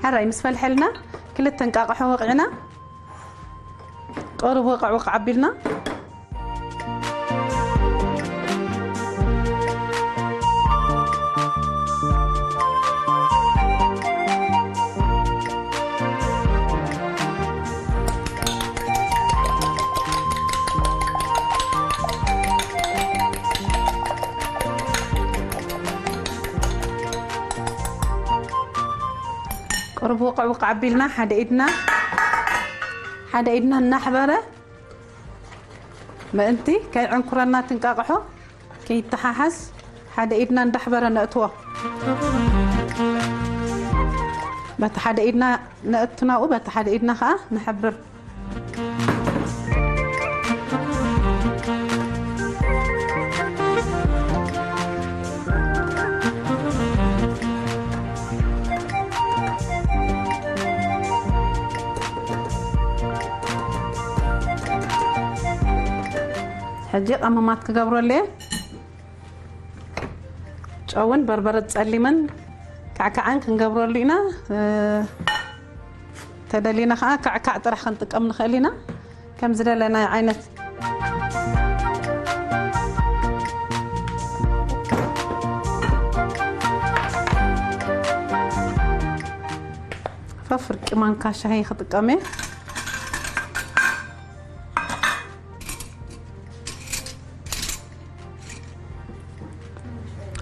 ሕራይ ምስ ፈልሐልና ክልተ እንቃቕሖ ወቕዕና፣ ቁሩብ ወቕዕ ወቕዕ ኣቢልና። ቁሩብ ውቕዕ ውቕዕ ኣቢልና ሓደ ኢድና፣ ሓደ ኢድና እናሕበረ ምእንቲ ከይዕንኩረና ትንቃቕሖ ከይተሓሓዝ ሓደ ኢድና እንዳሕበረ ነእትዎ። በቲ ሓደ ኢድና ነእትናኡ፣ በቲ ሓደ ኢድና ኸዓ ንሕብር። ሕጂ ቀመማት ክገብረሉ እየ። ጨውን በርበረ ጸሊምን ካዕካዕን ክንገብረሉ ኢና። እ፣ ተደሊና ከዓ ካዕካዕ ጥራሕ ክንጥቀም ንኽእል ኢና። ከም ዝደለናዮ ዓይነት። ፈፍርቂ ማንካ ሻሂ ክጥቀም እየ።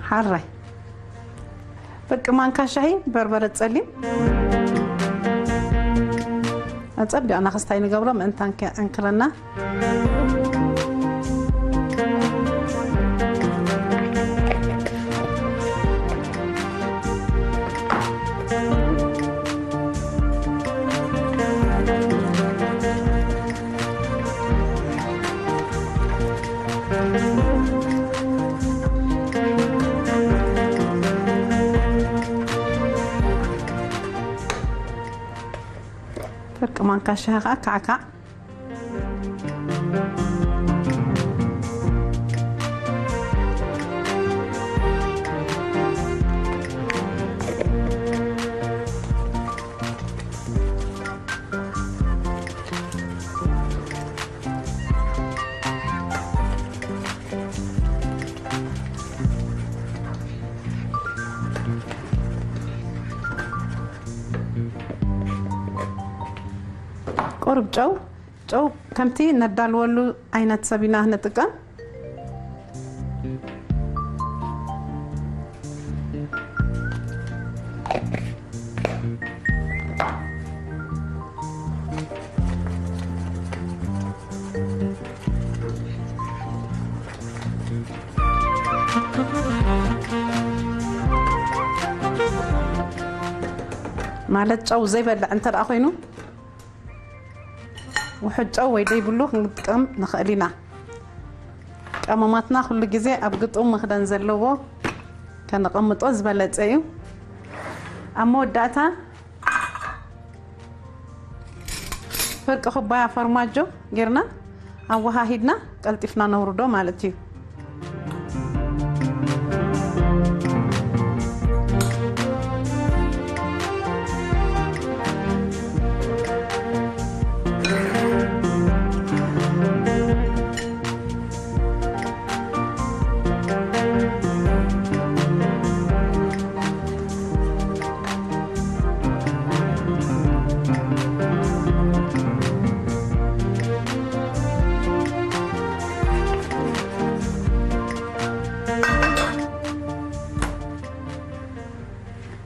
ሓራይ ፍርቂ ማንካ ሻሂ በርበረ ጸሊም። ኣጸቢቕና ክስታይ ንገብሮ ምእንታን ከዕንክረና። ፍርቂ ማንካ ሻሂ ከዓ ካዕካዕ። ቁሩብ ጨው፣ ጨው ከምቲ ነዳልወሉ ዓይነት ሰብ ኢና ንጥቀም። ማለት ጨው ዘይበልዕ እንተ ደኣ ኮይኑ፣ ውሑድ ጨው ወይ ደይብሉ ክንጥቀም ንኽእል ኢና። ቀመማትና ኩሉ ግዜ ኣብ ግጡም መኽደን ዘለዎ ከነቐምጦ ዝበለጸ እዩ። ኣብ መወዳእታ ፍርቂ ኩባያ ፈርማጆ ጌርና ኣወሃሂድና ቀልጢፍና ነውርዶ ማለት እዩ።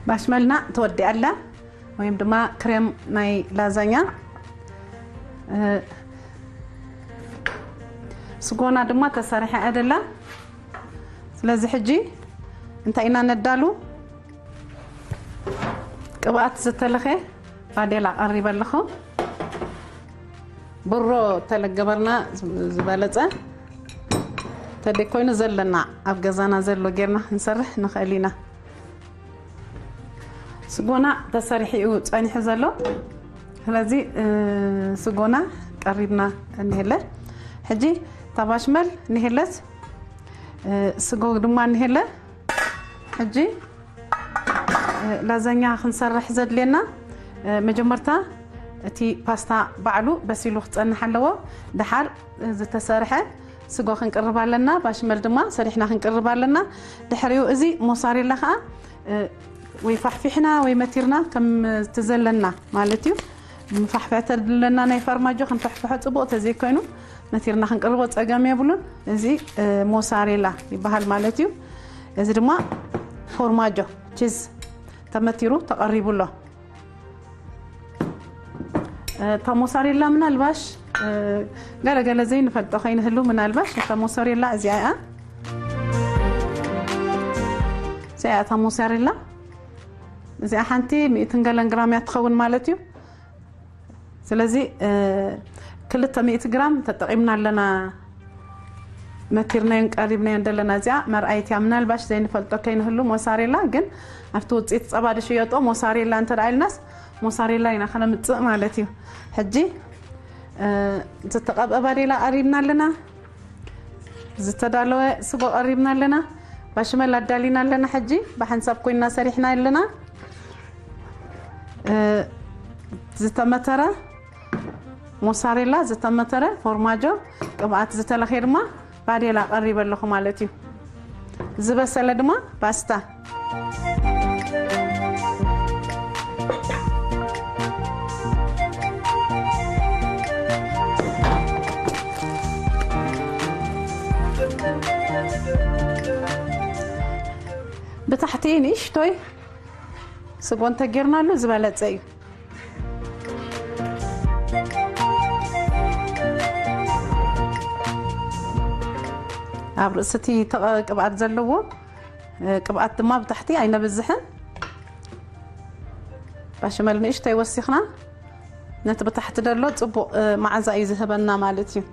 ባሽመልና ተወዲኣ ኣላ፣ ወይም ድማ ክሬም ናይ ላዛኛ። እ፣ ስጎና ድማ ተሰሪሐ ኣደላ። ስለዚ ሕጂ እንታይ ኢና ነዳሉ? ቅብኣት ዝተለኸ ባዴላ ቀሪበ ኣለኹ። ብሮ ተለገበርና ዝበለጸ ተደይ ኮይኑ ዘለና ኣብ ገዛና ዘሎ ጌርና ክንሰርሕ ንኽእል ኢና። ስጎና ተሰሪሑ እዩ ጸኒሑ ዘሎ። ስለዚ፣ እ፣ ስጎና ቀሪብና እንሄለ። ሕጂ ታባሽመል እንሄለስ፣ እ፣ ስጎ ድማ እንሄለ። ሕጂ፣ እ፣ ላዛኛ ክንሰርሕ ዘድልየና መጀመርታ እቲ ፓስታ ባዕሉ በሲሉ ክጸንሕ ኣለዎ። ድሓር ዝተሰርሐ ስጎ ክንቅርብ ኣለና፣ ባሽመል ድማ ሰሪሕና ክንቅርብ ኣለና። ድሕሪኡ እዚ ሞሳሬላ ከኣ ወይ ፋሕፊሕና ወይ መቲርና ከም ትዘለና ማለት እዩ። ምፋሕፍሕ ተድለና ናይ ፋርማጆ ክንፈሕፍሖ ጽቡቕ ተዘይኮይኑ መቲርና ክንቅርቦ ጸገም የብሉን። እዚ ሞሳሬላ ይበሃል ማለት እዩ። እዚ ድማ ፎርማጆ ቺዝ ተመቲሩ ተቐሪቡ ኣሎ። እታ ሞሳሬላ ምናልባሽ ገለገለ ዘይንፈልጦ ከይንህሉ ምናልባሽ እታ ሞሳሬላ እዚኣ እያ። እዚኣ እታ ሞሳሬላ እዚኣ ሓንቲ ሚእትን ገለን ግራም እያ ትኸውን ማለት እዩ። ስለዚ ክልተ ሚእቲ ግራም ተጠቒምና ኣለና። መቲርናዮን ቀሪብናዮን ዘለና እዚኣ መርኣይት እያ። ምናልባሽ ዘይንፈልጦ ከይንህሉ ሞሳሬላ ግን ኣብቲ ውፅኢት ፀባ ድሽየጦ ሞሳሬላ እንተ ደኣ ኢልናስ ሞሳሬላ ኢና ከነምፅእ ማለት እዩ። ሕጂ ዝተቐብአ ባዴላ ቀሪብና ኣለና። ዝተዳለወ ስጎ ቀሪብና ኣለና። ባሽመል ኣዳሊና ኣለና። ሕጂ ብሓንሳብ ኮይና ሰሪሕና ኣለና። ዝተመተረ ሞሳሬላ፣ ዝተመተረ ፎርማጆ፣ ቅብኣት ዝተለኽየ ድማ ባዴላ ቀሪበ ኣለኹ ማለት እዩ። ዝበሰለ ድማ ፓስታ። ብታሕቲ ንእሽቶይ ስጎ እንተጌርናሉ ዝበለጸ እዩ። ኣብ ርእሲ እቲ ተቐ-፣ ቅብኣት ዘለዎ፣ እ፣ ቅብኣት ድማ ብታሕቲ ኣይነብዝሕን። ባሽመል ንእሽተይ ወሲኽና ነቲ ብታሕቲ ዘሎ ጽቡቕ፣ እ፣ መዓዛ እዩ ዝህበና ማለት እዩ።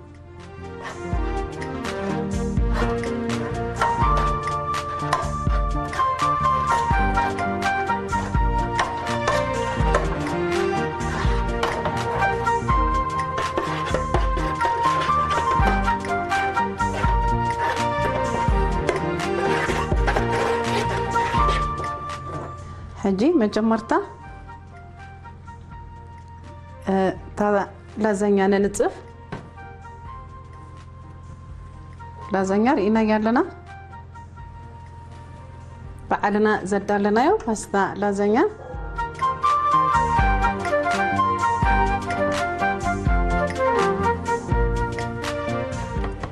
ሕጂ መጀመርታ፣ እ፣ እታ ላዛኛ ነንጽፍ። ላዛኛ ርኢናያ ኣለና። ባዕልና ዘዳለናዮ ፓስታ ላዛኛ።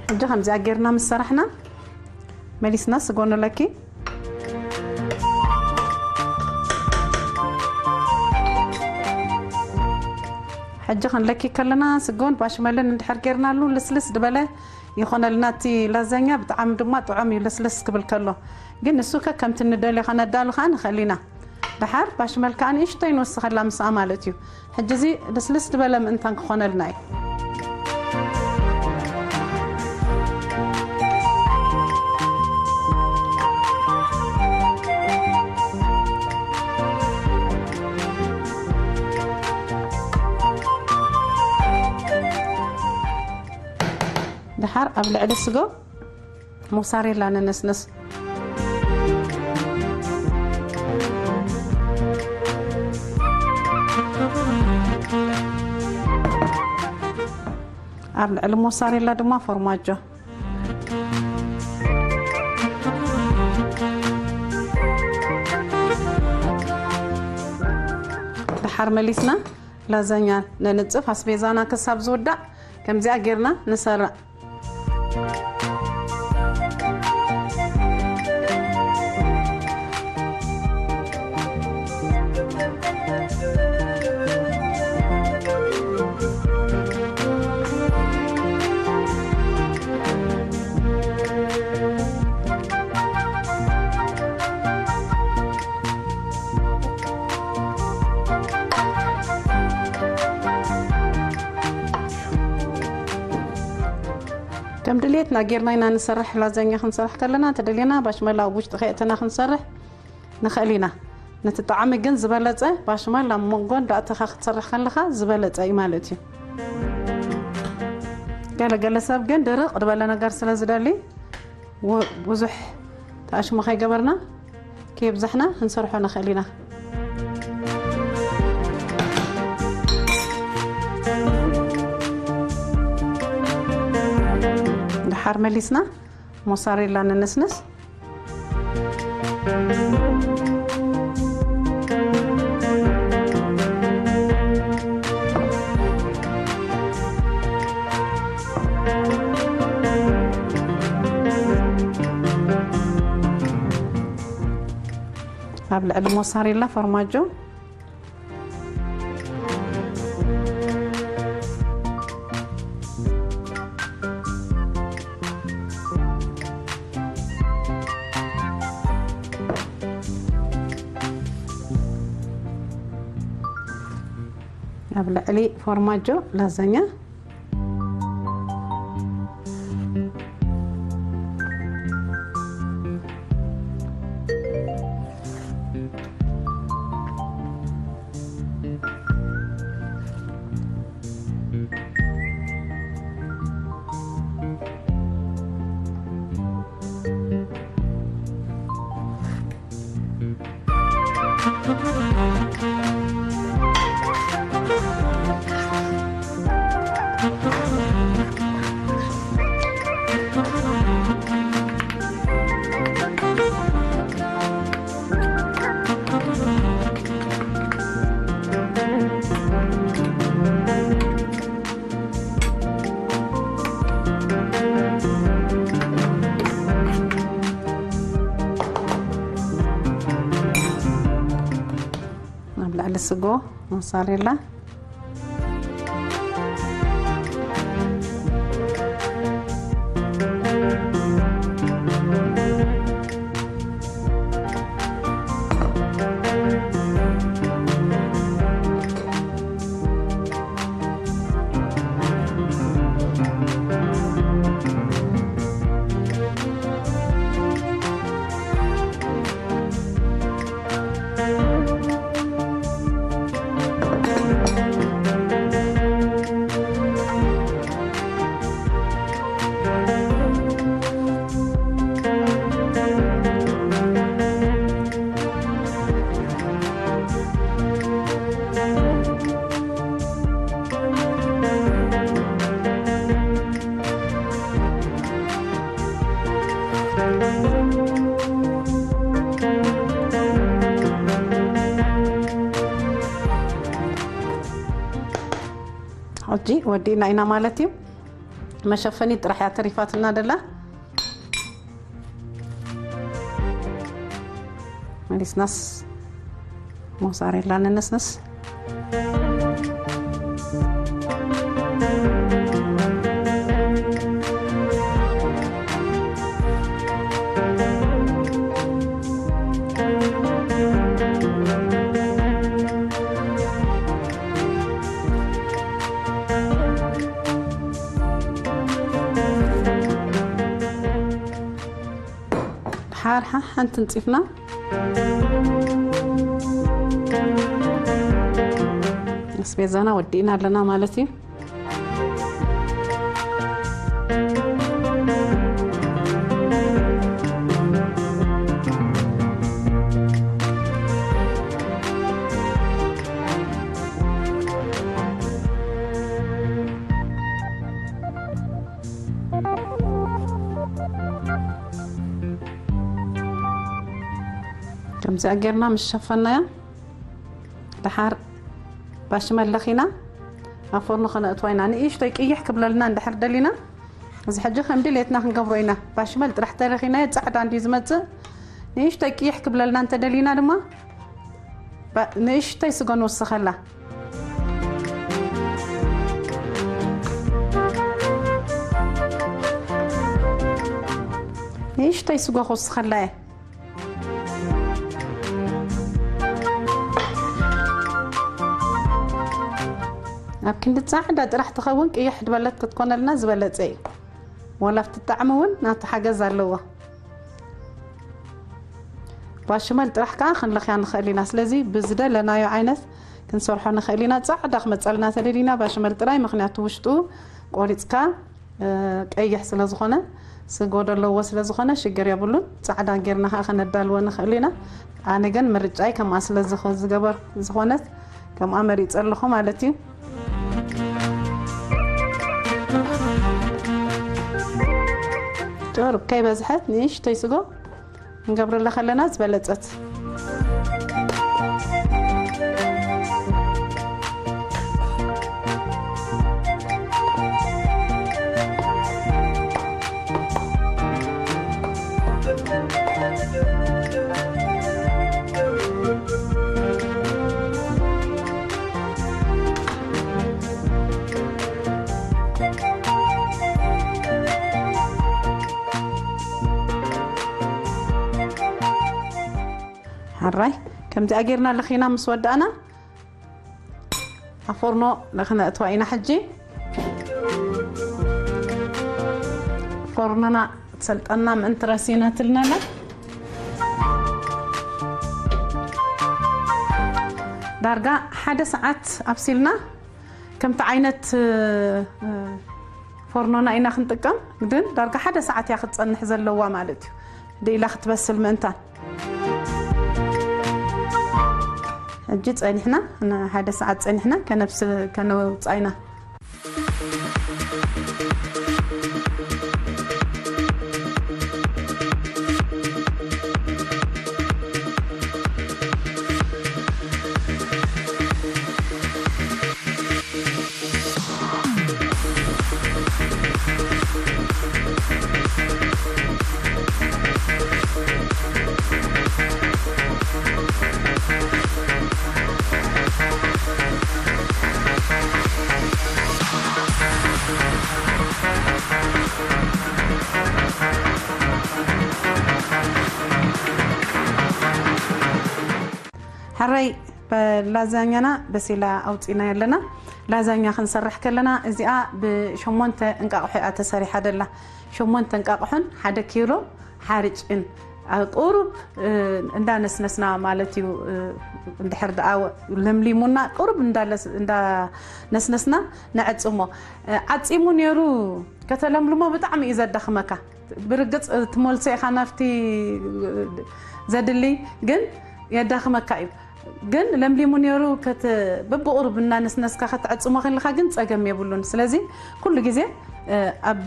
ሕጂ ከምዚኣ ጌርና ምስ ሰራሕና፣ መሊስና ስጎ ንለኪ። ሕጂ ክንለኪ ከለና ስጎን ባሽመልን እንድሕር ጌርናሉ ልስልስ ዝበለ ይኾነልና። እቲ ላዛኛ ብጣዕሚ ድማ ጥዑም እዩ፣ ልስልስ ክብል ከሎ። ግን ንሱ ከ ከምቲ ንደልዮ ከነዳሉ ከኣ ንኽእል ኢና። ደሓር ባሽመል ከኣ ንእሽተይ ንወስኸላ ምስኣ ማለት እዩ። ሕጂ እዚ ልስልስ ዝበለ ምእንታን ክኾነልና እዩ። ደሓር ኣብ ልዕሊ ስጎ ሞሳሬላ ነነስንስ። ኣብ ልዕሊ ሞሳሬላ ድማ ፎርማጆ። ደሓር መሊስና ላዛኛ ነንጽፍ፣ ኣስቤዛና ክሳብ ዝውዳእ ከምዚኣ ጌርና ንሰርዕ። ከም ድልየትና ጌርና ኢና ንሰርሕ። ላዛኛ ክንሰርሕ ከለና እንተደልየና ባሽመላ ኣብ ውሽጢ ከየእተና ክንሰርሕ ንኽእል ኢና። ነቲ ጣዕሚ ግን ዝበለጸ ባሽመላ ኣብ መንጎ እንዳእተኻ ክትሰርሕ ከለኻ ዝበለጸ እዩ ማለት እዩ። ገለ ገለ ሰብ ግን ድርቕ ዝበለ ነገር ስለ ዝደሊ ው-፣ ብዙሕ ተኣሽሞ ከይገበርና ከየብዛሕና ክንሰርሖ ንኽእል ኢና። ሓር መሊስና ሞሳሬላ ንንስንስ። ኣብ ልዕሊ ሞሳሬላ ፎርማጆ። ኣብ ልዕሊ ፎርማጆ ላዛኛ። ኣብ ልዕሊ ስጎ ሞሳሬላ። ሕጂ ወዲእና ኢና ማለት እዩ። መሸፈኒ ጥራሕ እያ ተሪፋትና ደላ። መሊስናስ ሞሳሬላ ንነስንስ። ሓርሓ ሓንቲ ንፂፍና። ኣስቤዛና ወዲእና ኣለና ማለት እዩ። ከምዚኣ ጌርና ምስ ሸፈናያ፣ ደሓር ባሽመል ለኺና ኣብ ፎርኖ ከነእትዋ ኢና። ንእሽቶይ ቅይሕ ክብለልና እንድሕር ደሊና፣ እዚ ሕጂ ከም ድሌትና ክንገብሮ ኢና። ባሽመል ጥራሕ ተለኺናዮ ጻዕዳ እንድዩ ዝመጽእ። ንእሽቶይ ቅይሕ ክብለልና እንተደሊና ድማ፣ ባ-፣ ንእሽቶይ ስጎ ንውስኸላ። ንእሽቶይ ስጎ ክውስኸላ እየ። ኣብ ክንዲ ጻዕዳ ጥራሕ ትኸውን ቅይሕ ዝበለት ክትኮነልና ዝበለጸ እዩ። ዋላ ኣብቲ ጣዕሚ እውን ናቱ ሓገዝ ኣለዎ። ባሽመል ጥራሕ ከኣ ክንለኽያ ንኽእል ኢና። ስለዚ ብዝደለናዮ ዓይነት ክንሰርሖ ንኽእል ኢና። ጻዕዳ ክመጸልና ተደሊና ባሽመል ጥራይ፣ ምኽንያቱ ውሽጡ ቆሪጽካ እ፣ ቀይሕ ስለ ዝኾነ፣ ስጎ ዘለዎ ስለ ዝኾነ ሽግር የብሉን። ጻዕዳ ጌርና ኸኣ ከነዳልዎ ንኽእል ኢና። ኣነ ግን ምርጫይ ከምኣ ስለ ዝኾ-፣ ዝገበር-፣ ዝኾነት ከምኣ መሪጸ ኣለኹ ማለት እዩ። ቁሩብ ከይበዝሐት ንእሽተይ ስጎ ክንገብረላ ከለና ዝበለጸት። ሕራይ ከምዚኣ ጌርና ለኺና ምስ ወዳእና፣ ኣብ ፎርኖ ለኽነእትዋ ኢና። ሕጂ ፎርኖና ትሰልጠና ምእንቲ ረሲናትልና ኣላ። ዳርጋ ሓደ ሰዓት ኣብሲልና፣ ከምቲ ዓይነት ፎርኖና ኢና ክንጥቀም፣ ግን ዳርጋ ሓደ ሰዓት እያ ክትጸንሕ ዘለዋ ማለት እዩ፣ ድኢላ ክትበስል ምእንታን። ሕጂ ጸኒሕና፣ ንሓደ ሰዓት ጸኒሕና ከነብስ-፣ ከነውጻ ኢና። ሕራይ ላዛኛና በሲላ ኣውፂና ኣለና። ላዛኛ ክንሰርሕ ከለና እዚኣ ብሸሞንተ እንቃቕሖ እያ ተሰሪሓ ደላ። ሸሞንተ እንቃቕሖን ሓደ ኪሎ ሓርጭን፣ ቁሩብ እንዳነስነስና ማለት እዩ። እንድሕር ደኣ ለምሊሙና ቁሩብ እንዳነስነስና ነዕጽሞ። ዓጺሙ ነይሩ፣ ከተለምልሞ ብጣዕሚ እዩ ዘዳኽመካ። ብርግጽ ትመልሶ ኢኻ ናብቲ ዘድሊ፣ ግን የዳኽመካ እዩ። ግን ለምሊሙ ነይሩ፣ ከት-፣ በብቑሩብ እናነስነስካ ከተዕጽሞ ከለኻ ግን ጸገም የብሉን። ስለዚ ኩሉ ግዜ ኣብ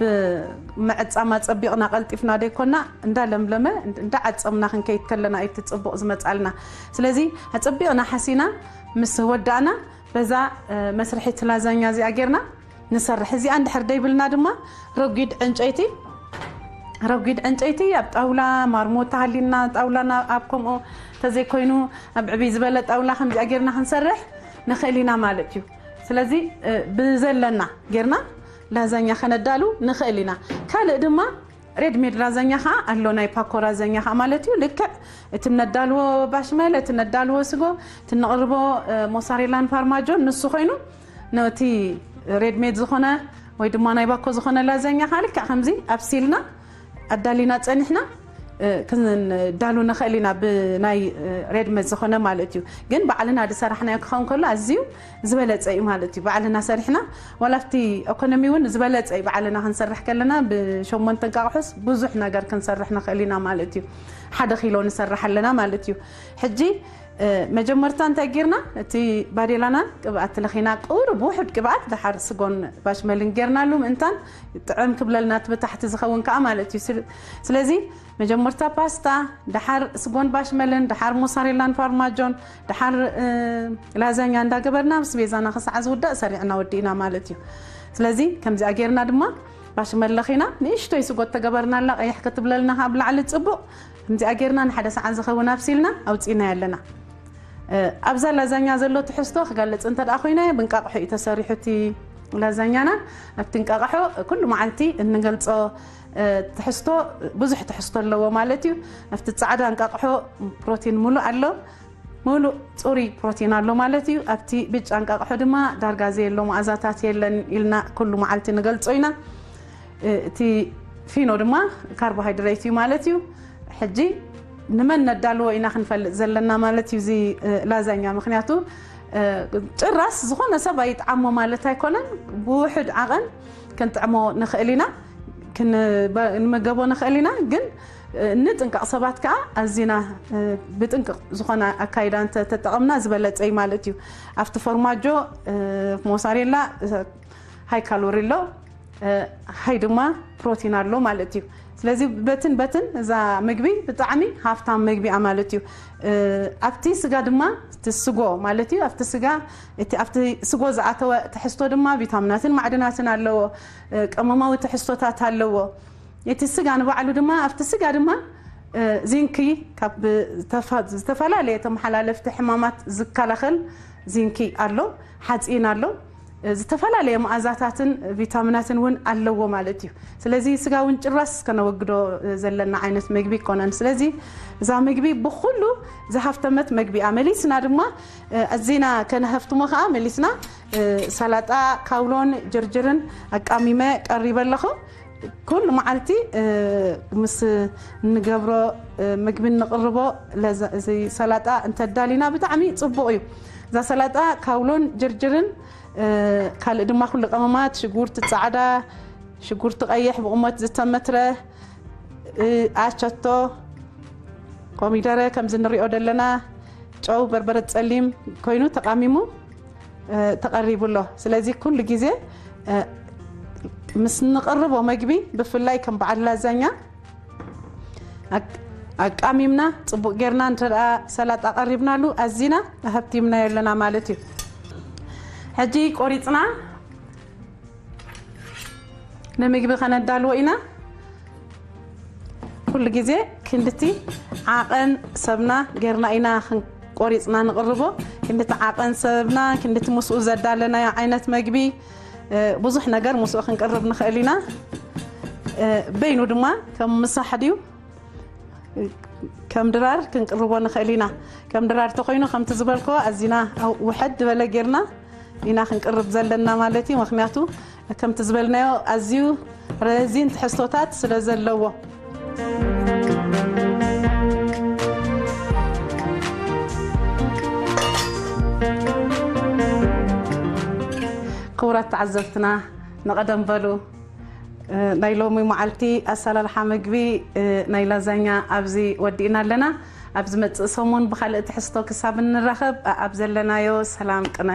ምዕጻም ኣጸቢቕና ቀልጢፍና ደይኮና፣ እንዳለምለመ እንዳዓጸምና ክንከይድ ከለና እዩ እቲ ጽቡቕ ዝመጻልና። ስለዚ ኣጸቢቕና ሓሲና ምስ ወዳእና፣ በዛ መስርሒት ላዛኛ እዚኣ ጌርና ንሰርሕ። እዚኣ እንድሕር ደይብልና ድማ ረጒድ ዕንጨይቲ፣ ረጒድ ዕንጨይቲ ኣብ ጣውላ ማርሞታ ሃሊና፣ ጣውላና ኣብ ከምኡ ተዘይኮይኑ ኣብ ዕብይ ዝበለ ጣውላ ከምዚኣ ጌርና ክንሰርሕ ንኽእል ኢና ማለት እዩ። ስለዚ ብዘለና ጌርና ላዛኛ ከነዳሉ ንኽእል ኢና። ካልእ ድማ ሬድ ሜድ ላዛኛ ኸዓ ኣሎ፣ ናይ ፓኮ ላዛኛ ኸዓ ማለት እዩ። ልክዕ እቲ ነዳልዎ ባሽመል፣ እቲ ነዳልዎ ስጎ፣ እቲ ነቕርቦ ሞሳሬላን ፓርማጆን ንሱ ኮይኑ፣ ነቲ ሬድ ሜድ ዝኾነ ወይ ድማ ናይ ባኮ ዝኾነ ላዛኛ ኸዓ ልክዕ ከምዚ ኣብሲልና ኣዳሊና ጸኒሕና ክንዳሉ ንኽእል ኢና፣ ብናይ ሬድ ሜድ ዝኾነ ማለት እዩ። ግን ባዕልና ዝሰራሕናዮ ክኸውን ከሎ ኣዝዩ ዝበለጸ እዩ ማለት እዩ። ባዕልና ሰሪሕና፣ ዋላ ኣብቲ ኢኮኖሚ እውን ዝበለጸ እዩ። ባዕልና ክንሰርሕ ከለና ብሸሞንተ እንቃቑሖስ ብዙሕ ነገር ክንሰርሕ ንኽእል ኢና ማለት እዩ። ሓደ ኪሎ ንሰርሕ ኣለና ማለት እዩ። ሕጂ መጀመርታ እንታይ ጌርና? እቲ ባዴላና ቅብኣት ለኺና፣ ቁሩብ ውሑድ ቅብኣት፣ ደሓር ስጎን ባሽመልን ጌርናሉ ምእንታን ጥዕም ክብለልና፣ እቲ ብታሕቲ ዝኸውን ከኣ ማለት እዩ። ስለ-፣ ስለዚ መጀመርታ ፓስታ፣ ደሓር ስጎን ባሽመልን፣ ደሓር ሞሳሬላን ፋርማጆን፣ ደሓር ላዛኛ እንዳገበርና፣ ምስ ቤዛና ክሳዕ ዝውዳእ ሰሪዕና ወዲእና ማለት እዩ። ስለዚ ከምዚኣ ጌርና ድማ ባሽመል ለኺና፣ ንእሽቶይ ስጎ ተገበርናላ፣ ቀይሕ ክትብለልና ካብ ላዕሊ ጽቡቕ። ከምዚኣ ጌርና ንሓደ ሰዓት ዝኸውን ኣብሲልና ኣውጺእናዮ ኣለና። ኣብዛ ላዛኛ ዘሎ ትሕዝቶ ክገልጽ እንተ ደኣ ኮይነ፣ ብእንቃቕሖ እዩ ተሰሪሑ እቲ ላዛኛና። ኣብቲ እንቃቕሖ ኩሉ መዓልቲ እንገልጾ ትሕዝቶ፣ ብዙሕ ትሕዝቶ ኣለዎ ማለት እዩ። ኣብቲ ጻዕዳ እንቃቕሖ ፕሮቲን ሙሉእ ኣሎ። ሙሉእ ጽሩይ ፕሮቲን ኣሎ ማለት እዩ። ኣብቲ ብጫ እንቃቕሖ ድማ ዳርጋ ዘየሎ መኣዛታት የለን ኢልና ኩሉ መዓልቲ ንገልጾ ኢና። እቲ ፊኖ ድማ ካርቦሃይድሬት እዩ ማለት እዩ። ሕጂ ንመን ነዳልዎ ኢና ክንፈልጥ ዘለና ማለት እዩ እዚ ላዛኛ። ምኽንያቱ ጭራስ ዝኾነ ሰብ ኣይጥዓሞ ማለት ኣይኮነን። ብውሑድ ዓቐን ክንጥዕሞ ንኽእል ኢና፣ ክንመገቦ ንኽእል ኢና። ግን ንጥንቀቕ፣ ሰባት ከኣ ኣዚና ብጥንቅቕ ዝኾነ ኣካይዳ እንተ ተጠቐምና ዝበለጸ እዩ ማለት እዩ። ኣብቲ ፎርማጆ፣ ሞሳሬላ፣ ሃይ ካሎሪ ኣሎ፣ ሃይ ድማ ፕሮቲን ኣሎ ማለት እዩ። ስለዚ በትን በትን እዛ ምግቢ ብጣዕሚ ሃፍታም ምግቢ እያ ማለት እዩ። እ፣ ኣብቲ ስጋ ድማ፣ እቲ ስጎ ማለት እዩ፣ ኣብቲ ስጋ፣ እቲ ኣብቲ ስጎ ዝኣተወ ትሕዝቶ ድማ ቪታሚናትን ማዕድናትን ኣለዎ። እ፣ ቀመማዊ ትሕዝቶታት ኣለዎ። እቲ ስጋ ንባዕሉ ድማ፣ ኣብቲ ስጋ ድማ፣ እ፣ ዚንኪ ካብ ዝተፈ-፣ ዝተፈላለየ ተመሓላለፍቲ ሕማማት ዝከላኸል ዚንኪ ኣሎ፣ ሓፂን ኣሎ፣ እ፣ ዝተፈላለየ መኣዛታትን ቪታሚናትን እውን ኣለዎ ማለት እዩ። ስለዚ ስጋ እውን ጭራስ ከነወግዶ፣ እ፣ ዘለና ዓይነት መግቢ ኣይኮነን። ስለዚ እዛ ምግቢ ብኩሉ ዝሃፍተመት መግቢ እያ። መሊስና ድማ፣ እ፣ ኣዚና ከነሃፍትሞ ከዓ መሊስና፣ እ፣ ሰላጣ ካውሎን ጅርጅርን ኣቃሚመ ቀሪበ ኣለኹ። ኩሉ መዓልቲ፣ እ፣ ምስ እንገብሮ፣ እ፣ ምግቢ እንቕርቦ ለዛ-፣ እዚ ሰላጣ እንተዳሊና ብጣዕሚ ጽቡቕ እዩ። እዛ ሰላጣ ካውሎን ጅርጅርን፣ እ፣ ካልእ ድማ ኩሉ ቀመማት፣ ሽጉርቲ ጻዕዳ፣ ሽጉርቲ ቀይሕ ብቑመት ዝተመትረ፣ እ፣ ኣቸቶ፣ ኮሚደረ ከምዚ ንሪኦ ዘለና፣ ጨው፣ በርበረ ጸሊም ኮይኑ ተቃሚሙ፣ እ፣ ተቐሪቡ ኣሎ። ስለዚ ኩሉ ግዜ፣ እ፣ ምስ ንቕርቦ መግቢ ብፍላይ ከም በዓል ላዛኛ ኣቅ-፣ ኣቃሚምና ጽቡቕ ጌርና እንተ ደኣ ሰላጣ ቀሪብናሉ ኣዚና ሃብቲምናዮ ኣለና ማለት እዩ። ሕጂ ቆሪጽና ንምግቢ ከነዳልዎ ኢና። ኩሉ ግዜ ክንድቲ ዓቐን ሰብና ጌርና ኢና ክን-፣ ቆሪጽና ንቕርቦ። ክንድቲ ዓቐን ሰብና፣ ክንድቲ ምስኡ ዘዳለናዮ ዓይነት መግቢ፣ እ፣ ብዙሕ ነገር ምስኡ ክንቅርብ ንኽእል ኢና። እ፣ በይኑ ድማ ከም ምሳሕ ድዩ፣ ከም ድራር ክንቅርቦ ንኽእል ኢና። ከም ድራር ተኾይኑ ከምቲ ዝበልክዎ ኣዚና ኣብ ውሕድ ዝበለ ጌርና ኢና ክንቅርብ ዘለና ማለት እዩ። ምኽንያቱ ከምቲ ዝበልናዮ ኣዝዩ ረዚን ትሕዝቶታት ስለ ዘለዎ። ክቡራት ተዓዘብትና፣ ንቐደም በሉ። እ፣ ናይ ሎሚ መዓልቲ ኣሰላልሓ ምግቢ፣ እ፣ ናይ ላዛኛ ኣብዚ ወዲእና ኣለና። ኣብ ዝመጽእ ሰሙን ብኻልእ ትሕዝቶ ክሳብ እንራኸብ፣ ኣብ ዘለናዮ ሰላም ቅነ።